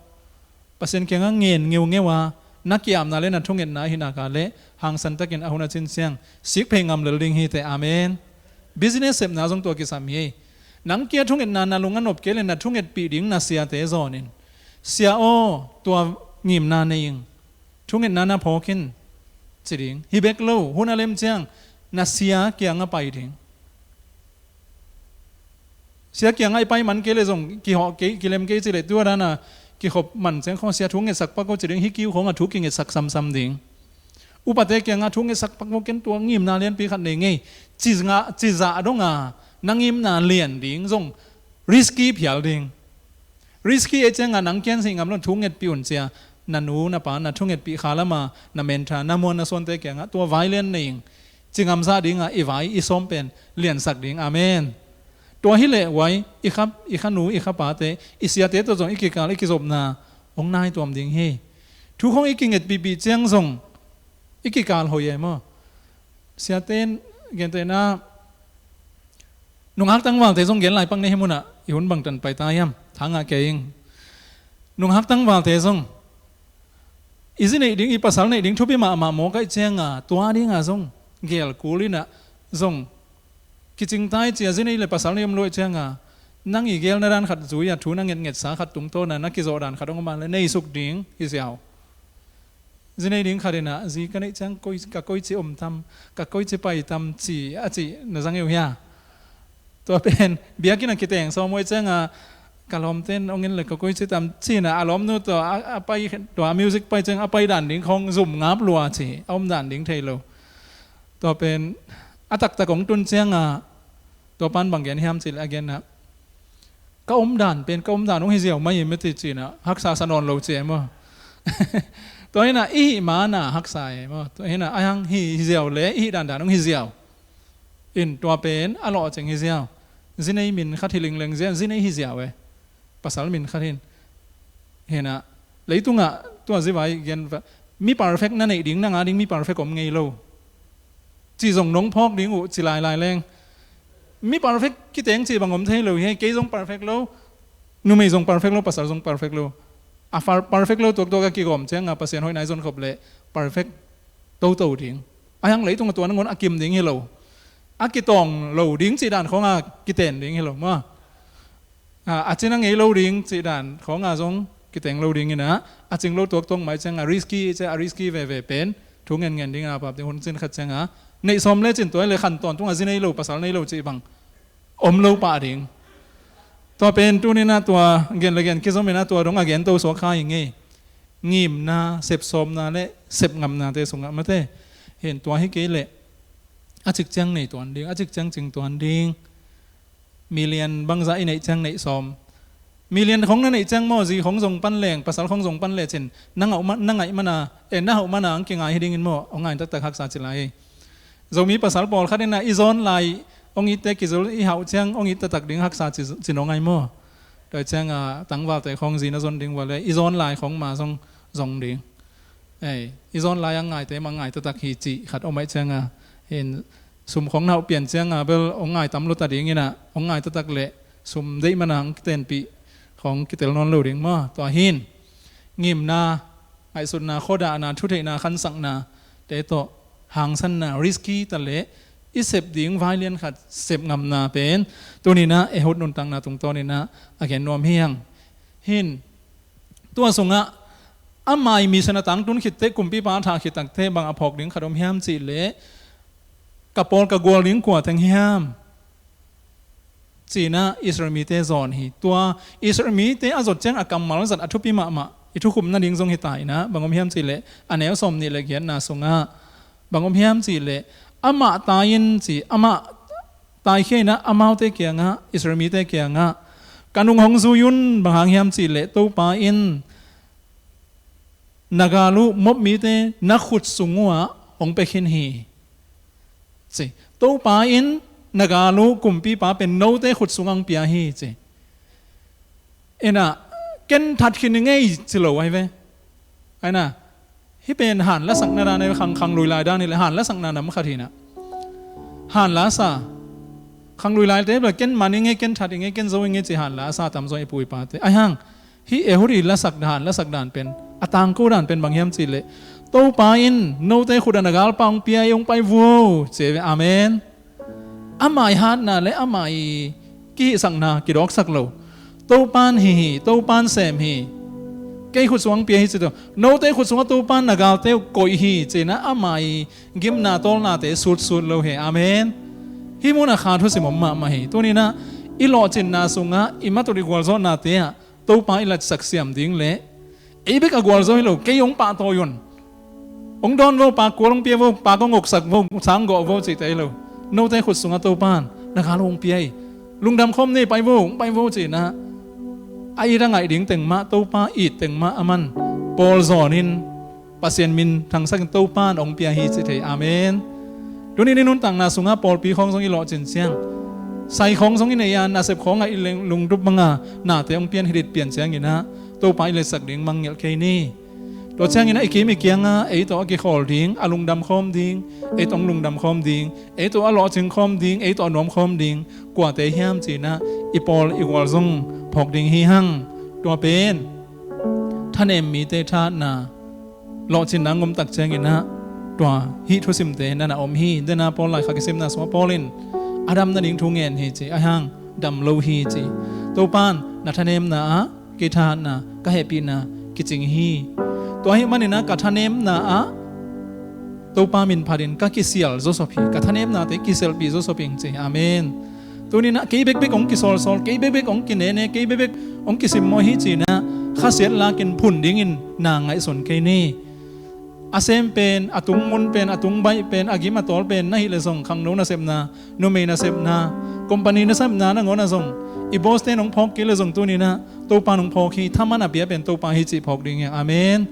Pasian kiangah ngen ngeungeu a, na kiamna le na thungetna ahi nak a le hangsantakin a hun a cin ciang sik phei ngam lel ding hi teh. Amen. Business sepna zong tua kisam hi. Nang kia thungetna na lung a nop kei le na thungetpih ding na siate zawnin, sia aw, tua ngimna nei ing, thungetna na phawk in, ci ding. Hi bek lo, hun a lem ciang na sia kiangah pai ding. Sia kiangah i pai man kei le zong kihawh kei, kilem kei ci le, tua dana kikhop man ciang khawng sia thu ngetsak pak ko ci ding, hi kiu khawngah thu kingetsak samsam ding. Upate kiangah thu ngetsak pak ko, ken tua ngimna lianpi khat nei ngei, ci nga, ci zah donga na ngimna lian ding zong risky phial ding. Risky e cianga nang kian sih ngam lo thu ngetpih un cia, na nu na pa na thu ngetpih kha lama na mentha na muan na suante kiangah tua vai lian nei ing, ci ngamzah dinga i vai i sawm pen liansak ding. Amen. Tua hi leh uai i kha, i kha nu i kha pate, i siate tawh zong i kikal i kizopna hong nai tuam ding hi. Thu khawng i kingetpihpih ciang zong i kikal hoi e maw. Siate in gentehna nunghak tangvalte zong gen lai pak nei hi munah, i hun bangtan pai ta hiam, thangah kei ing. Nunghak tangvalte zong i zi neih ding, i pasal neih ding thupi mahmah mawk aih cianga tua dinga zong gel kul inah zong kicingtai cia zi neih le pasal neih om luaih cianga nang i gelna dan khat zui a thu na ngetngetsa khat tungtawna na kizawh dan khat hong om a le neisuk ding hi ziau. Zi nei ding khat inah zi ka neih ciang koi, ka koici om tam, ka koici pai tam ci a cih na zang eu hia? Tua pen biakinn a kiteng sawm uai cianga ka lawmten hong en le ka koici tam ci inah a lawmnu tua a, a pai, tua music pai ciang a pai dan ding khawng zum ngap lua ci a om dan ding thei lo. Tua pen a taktak hong tun cianga tua pan bang gen hiam ci le a genna, ka om dan pen ka om dan hong hi ziau mai hi meti cinah haksa sa nawn lo ci e maw. Tua hinah i hih mana haksa e maw. Tua hinah a hang hi, hi ziau le i hih dandan hong hi ziau. In tua pen a lawhcing hi ziau. Zi nei min khat hi lingleng zian zi nei hi ziau e. Pasal min khat hin. Hinah leitungah tua zi vai gen va, mi perfect na neih ding na nga ding mi perfect om ngei lo. Ci zong nong phawk ding uh ci lailai leng. Mi perfect kiteng ci bang om thei lo hi, kei zong perfect lo, numei zong perfect lo, pasal zong perfect lo. A far-, perfect lo tuaktuak a kigawm cianga Pasian hoihna i zon khop leh perfect toto ding. A hiang leitung a tua nangun a kim ding hi lo. A kitawng lo ding cih dan khawnga kiten ding hi lo maw. A, a cin a ngei lo ding cih dan khawnga zong kiteng lo ding inah, a cing lo tuaktuak mai cianga risky, cia a risky veve pen thu ngenngen ding a pap ding hun cin khat cianga neih sawm le cin tua le khan tawntung a zi nei lo pasal nei lo cih bang om lo pah ding. Tua pen tuninah tua gen le gen kizom inah tua dong a gen to suak kha i ngei. Ngimna, sepsawmna le sepngamnate sungah mate. Hin tua hi kei leh a cik ciang nei tuan ding, a cik ciang cing tuan ding. Million bangzah i neih ciang neih sawm. Million khong na neih ciang maw, zi khong zong pan leng, pasal khong zong pan lecin na ngauh ma-, na ngaih mana, eh, na hauh mana ang kingai hi dingin maw, hong ngai taktak haksa ci lai hi. Zomi pasal pawlkhat inah i zawn lai hong itte kizul i hauh ciang hong it taktak ding haksa ci, ci nong ngai maw. Tua cianga tangvalte khong zi na zon ding vua le i zawn lai khong ma zong zong ding. Ei, i zawn lai a ngaite mang ngai taktak hi cih khat om aih cianga, hin sum khong na hauh pian cianga bel hong ngai tam luta ding inah, hong ngai taktak leh sum deih mana hong kitenpih khong kitel nawn lo ding maw. Tua hin ngimna, ngaihsutna, khuadahna, thutheihna, khansakna te tawh hangsanna, risky ta leh i sep ding vai lian khat sep ngamna pen tuninah Ehud nuntakna tungtawninah a gen nuam hi hang. Hin tua sungah Ama ii mission a tangtun khitteh, kumpipa a thah khit takteh bang a phawk ding khat om hiam cihleh, ka pawl ka gual ding kua teng hiam? Ci-inah Israel mite zawn hi. Tua Israel mite a zot ciang a kammal zat a thupi mahmah, i thukhupna ding zong hi ta inah, bang om hiam cihleh, a neu sawmnih le giatna sungah bang om hiam cihleh, amah tai in ci, amah taikhia inah amaute kiangah, Israel mite kiangah, ka nung hong zui un, bang hang hiam cihleh Topa in na gal uh Moab mite na khut sung uhah hong pia khin hi, ci. Topa in na gal uh kumpipa pen note khut sungah hong pia hi, ci. Inah, ken that khin i ngei ci lo ahi ve. Ahi na, hih pen han lasakna dan ahi ve, khang, khang lui lai dan hi leh han lasakna nam khat hi na. Han lasa. Khang lui laite bel ken man i ngei, ken that i ngei, ken zo i ngei ci han lasa tamzaw i pu i pate. Ahi hang, hih Ehud i lasak dan, lasak dan pen a tangko dan pen bang hiam cihleh, Topa in note khut ah na galpa hong pia hi, hong pai vuo, ci ve. Amen. Ama ii hatna le ama ii kihihsakna kidawksak lo. Topan hih hi, Topan sem hi. Kei khut sungah hong pia hi ci tawh, note khut sungah Topan na galte uh koih hi, ci-inah ama ii gimna tawlnate sutsut lo hi. Amen. Hih munah kha thusim om mahmah hi. Tuninah i lawhcinna sungah i matut i gualzawhnate ah Topa i latsak siam ding le ei bek a gualzo hi lo, kei hong pahtawi un. Hong dawn vo, pak kual hong pia vo, pak hong oksak vo, sang gawh vo cihte hi lo. Note khut sungah Topan na gal hong pia hi. Lungdam khawm ni, pai vo, hong pai vo ci-inah a it a ngaih ding teng mah, Topa it teng mah a man pawl zawnin Pasian min thangsakin Topan hong pia hi ci thei. Amen. Tunin i nuntakna sungah pawlpi khawng zong i lawhcin ciang, sai khawng zong i nei a, nasep khawngah i lungdup banga nate hong pian, hi dit pian cianginah Topa i letsak ding mangngilh kei ni. Tua cianginah i kim i kiangah ei tawh a kikhawl ding, a lungdam khawm ding, ei tawh hong lungdam khawm ding, ei tawh a lawhcing khawm ding, ei tawh a nuam khawm ding kuate hiam ci-inah i pawl i gual zong phawk ding hi hang. Tua pen thanem mite thahatna, lawhcinna ngomtak cianginah tua hih thusimte na na om hi. Dena Paul laikhak i simna sungah Paul in a dam nading thu ngen hi ci, ahi hang dam lo hi ci. Topan na thanemna ah kei thahatna, ka hehpihna kicing hi. Tua ahih maninah ka thanemna ah Topa min phatin ka kisial zawsop hi, ka thanemnate kisialpih zawsop ing ci. Amen. Tuninah kei bekbek hong kisawlsawl, kei bekbek hong kinene, kei bekbek hong kisimmawh hi ci-inah khasiat lakin phun dingin na ngaihsun kei ni. A sem pen, a tung mun pen, a tung baih pen, a gim a tawl pen na hih leh zong, khangno nasepna, numei nasepna, company nasepna nangawnah zong i boss-te in hong phawk kei leh zong tuninah Topa in hong phawk hi. Thaman a pia pen Topa hi cih phawk ding hi. Amen.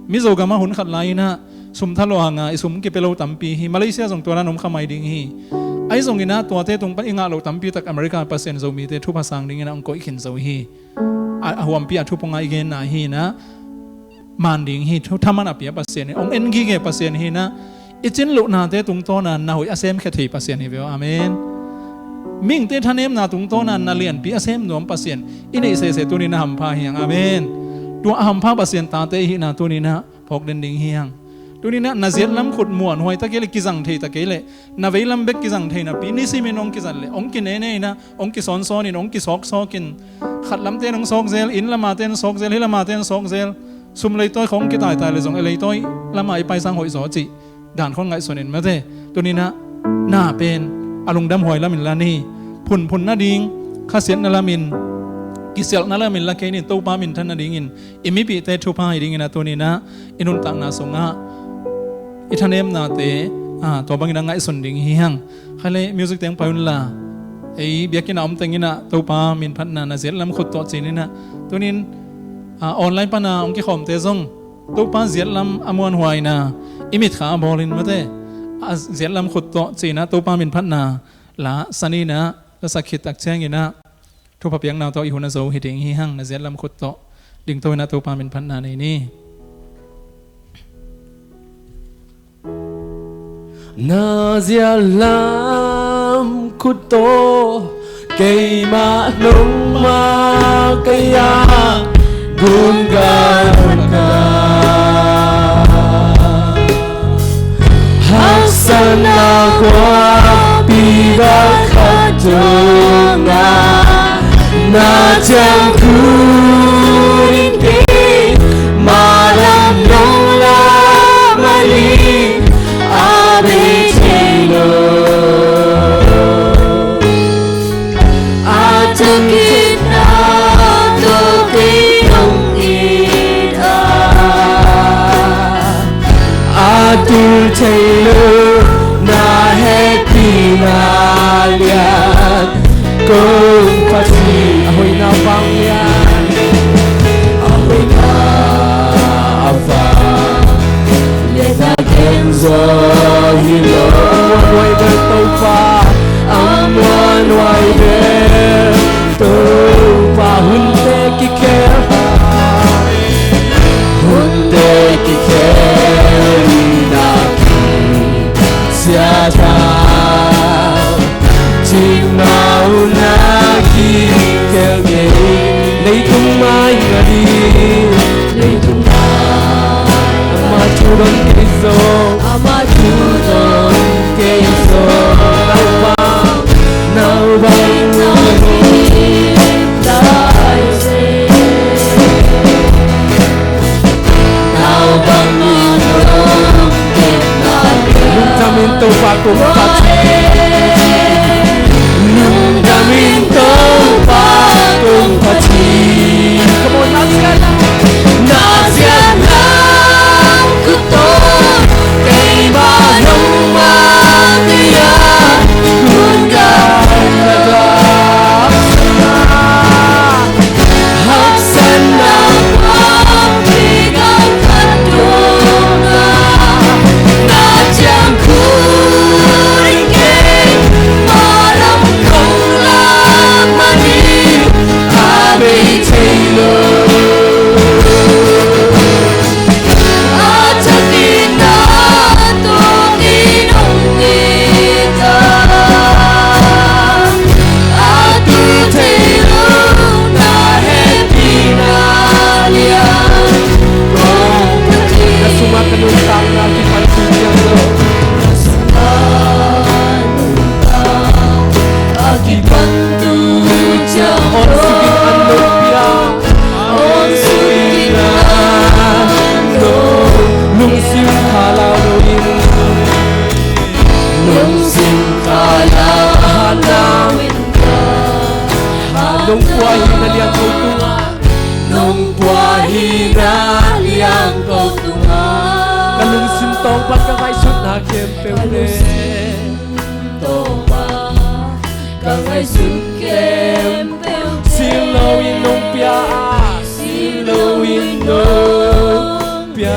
Mizo gamah hun khat lai-inah sum thalawh hanga i sum kipia lo tampi hi. Malaysia zong tua dan om kha mai ding hi. Ahi zonginah tuate tung pan i ngah loh tampi tak America Pasian Zomite thupha sang dinginah hong koih khin zo hi. A, a huampi a thupunga i genna hi-inah man ding hi. Thu thaman a pia Pasian hi, hong en gige Pasian hi-inah i cin lohnate tungtawna na hoih a semkhia thei Pasian hi ve aw. Amen. Mihingte thanemna tungtawna na lianpi a sem nuam Pasian i neih sese tuninah hampha hi hang. Amen. Tua a hampha Pasian tate i hihna tuninah phawk den ding hi hang. Tuninah na ziatlam khut muanhuai ta kei leh, kizang thei ta kei leh, na veilam bek kizang thei napi nisimin hong kizat leh, hong kinene inah, hong kisawnsawnin, hong kisawksawkin, khat lamte in hong sawkzel, inn lamate'n hong sawkzel, hih lamate'n hong sawkzel, sum leitawi khawng kitaitai leh zong e, leitawi lama i paisang hoihzaw cih dan khawng ngaihsunin mate. Tuninah na pen a lungdamhuai lamin la ni. Phunphun nading khasiatna lamin, kisialhna lamin la kei ni. Topa minthan nadingin i mipihte thupha hi dinginah tuninah i nuntakna sungah i thanemnate, a, tua bangin a ngaihsun ding hi hang. Khaile music teng pai unla, ei biakinn a om tenginah Topa minphatna na ziatlam khut tawh cininah. Tunin, a, online pana hong kikhawmte zong Topa ziatlam a muanhuaina i mitkha a bawlin mate, a ziatlam khut tawh cinah Topa minphatna la saninah, la sak khit tak cianginah thupha piakna tawh i hun a zo hi ding hi hang. Na ziatlam khut tawh dingto inah Topa minphatna nei ni. Na ziatlam khut tawh keimah nong makaih a, gun ganna, haksatna khuapi bang khat tungah na ciangkhut in kei mah lam Nong pua hihna liang ko tungah, nong pua hihna liang ko tungah, ka lungsim tawng pan ka ngaihsutna khempeuh te, tawng pan ka ngaihsut khempeuh te, silo in nong pia, silo in nong pia,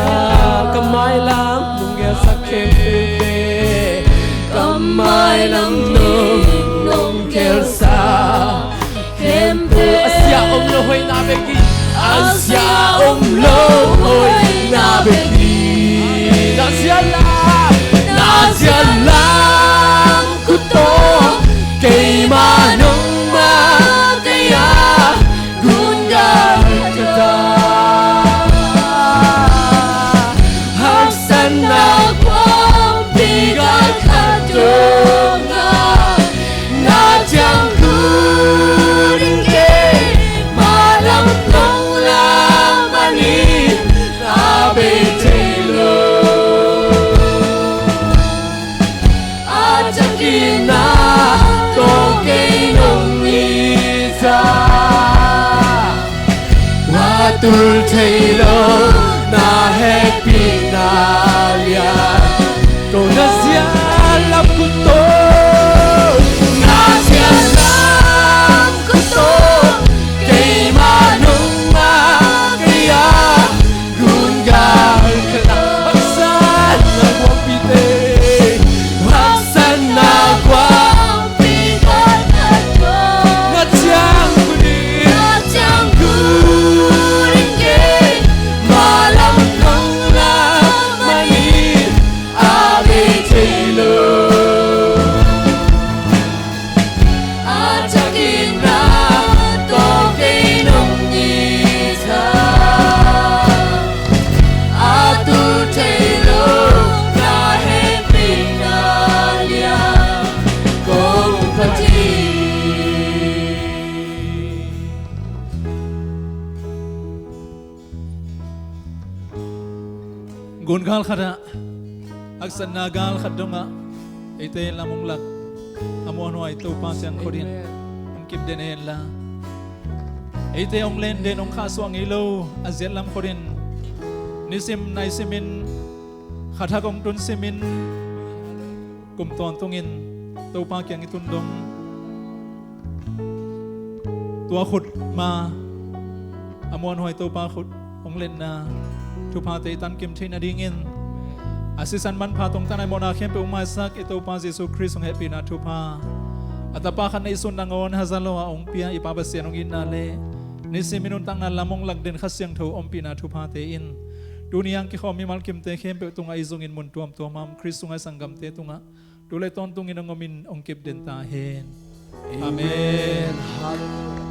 ka mailam nong gelsak khempeuh te, ka mailam nong, nong gelsak khempeuh, a sia om lo hoihna bek hi, a sia om lo hoihna bek hi. Na zia lam, na zia lam kut tawh, keimah nongmah kei a, gun gal ka ta. Haksatna kuampi gal khat dong a, na ciang kut in keimah lam nong lak manin a bei thei lo. A ciang kihna tawh kei nong it a, a tul thei lo na hehpihna lian. Ko na zia lam kut tawh, na zia lam kut tawh, keimah nongmah kei a, gun gal ka ta. Haksatna kuampite, haksatna kuampi gal khat dong a, na ciang kut in, na ciang kut in keimah lam nong lak manin a bei thei lo. A ciang kihna tawh kei nong it a, a tul thei lo na hehpihna lian kong phat hi. Gun gal khat ah, haksatna gal khat dongah eite lam hong lak a muanhuai Topa ciang khut in, amen, hong kip den hen la, eite hong len den, hong khahsuah ngei lo a ziat lam khut in, nisim nai simin, kha thak hong tun simin, kum tawntungin Topa kiang i tun dong, tua khut ma a muanhuai Topa khut hong letna thuphate i tankim theih nadingin, a sisan manpha tungtan a i mawhna khempeuh hong maisak i Topa Jesu Khrist hong hehpihna thupha, a Tapa khat neihsun nangawn haza lo a hong pia i Pa Pasian hong itna le nisimin nuntakna lam hong lak den Kha Siangtho ompihna thuphate in, tuni a hong kikhawm mimal kimte khempeuh tungah i zongin mun tuamtuam a om Khrist sunga i sanggamte tungah tu le tawntungin hong omin hong kip den ta hen. Amen. Amen. Hallelujah.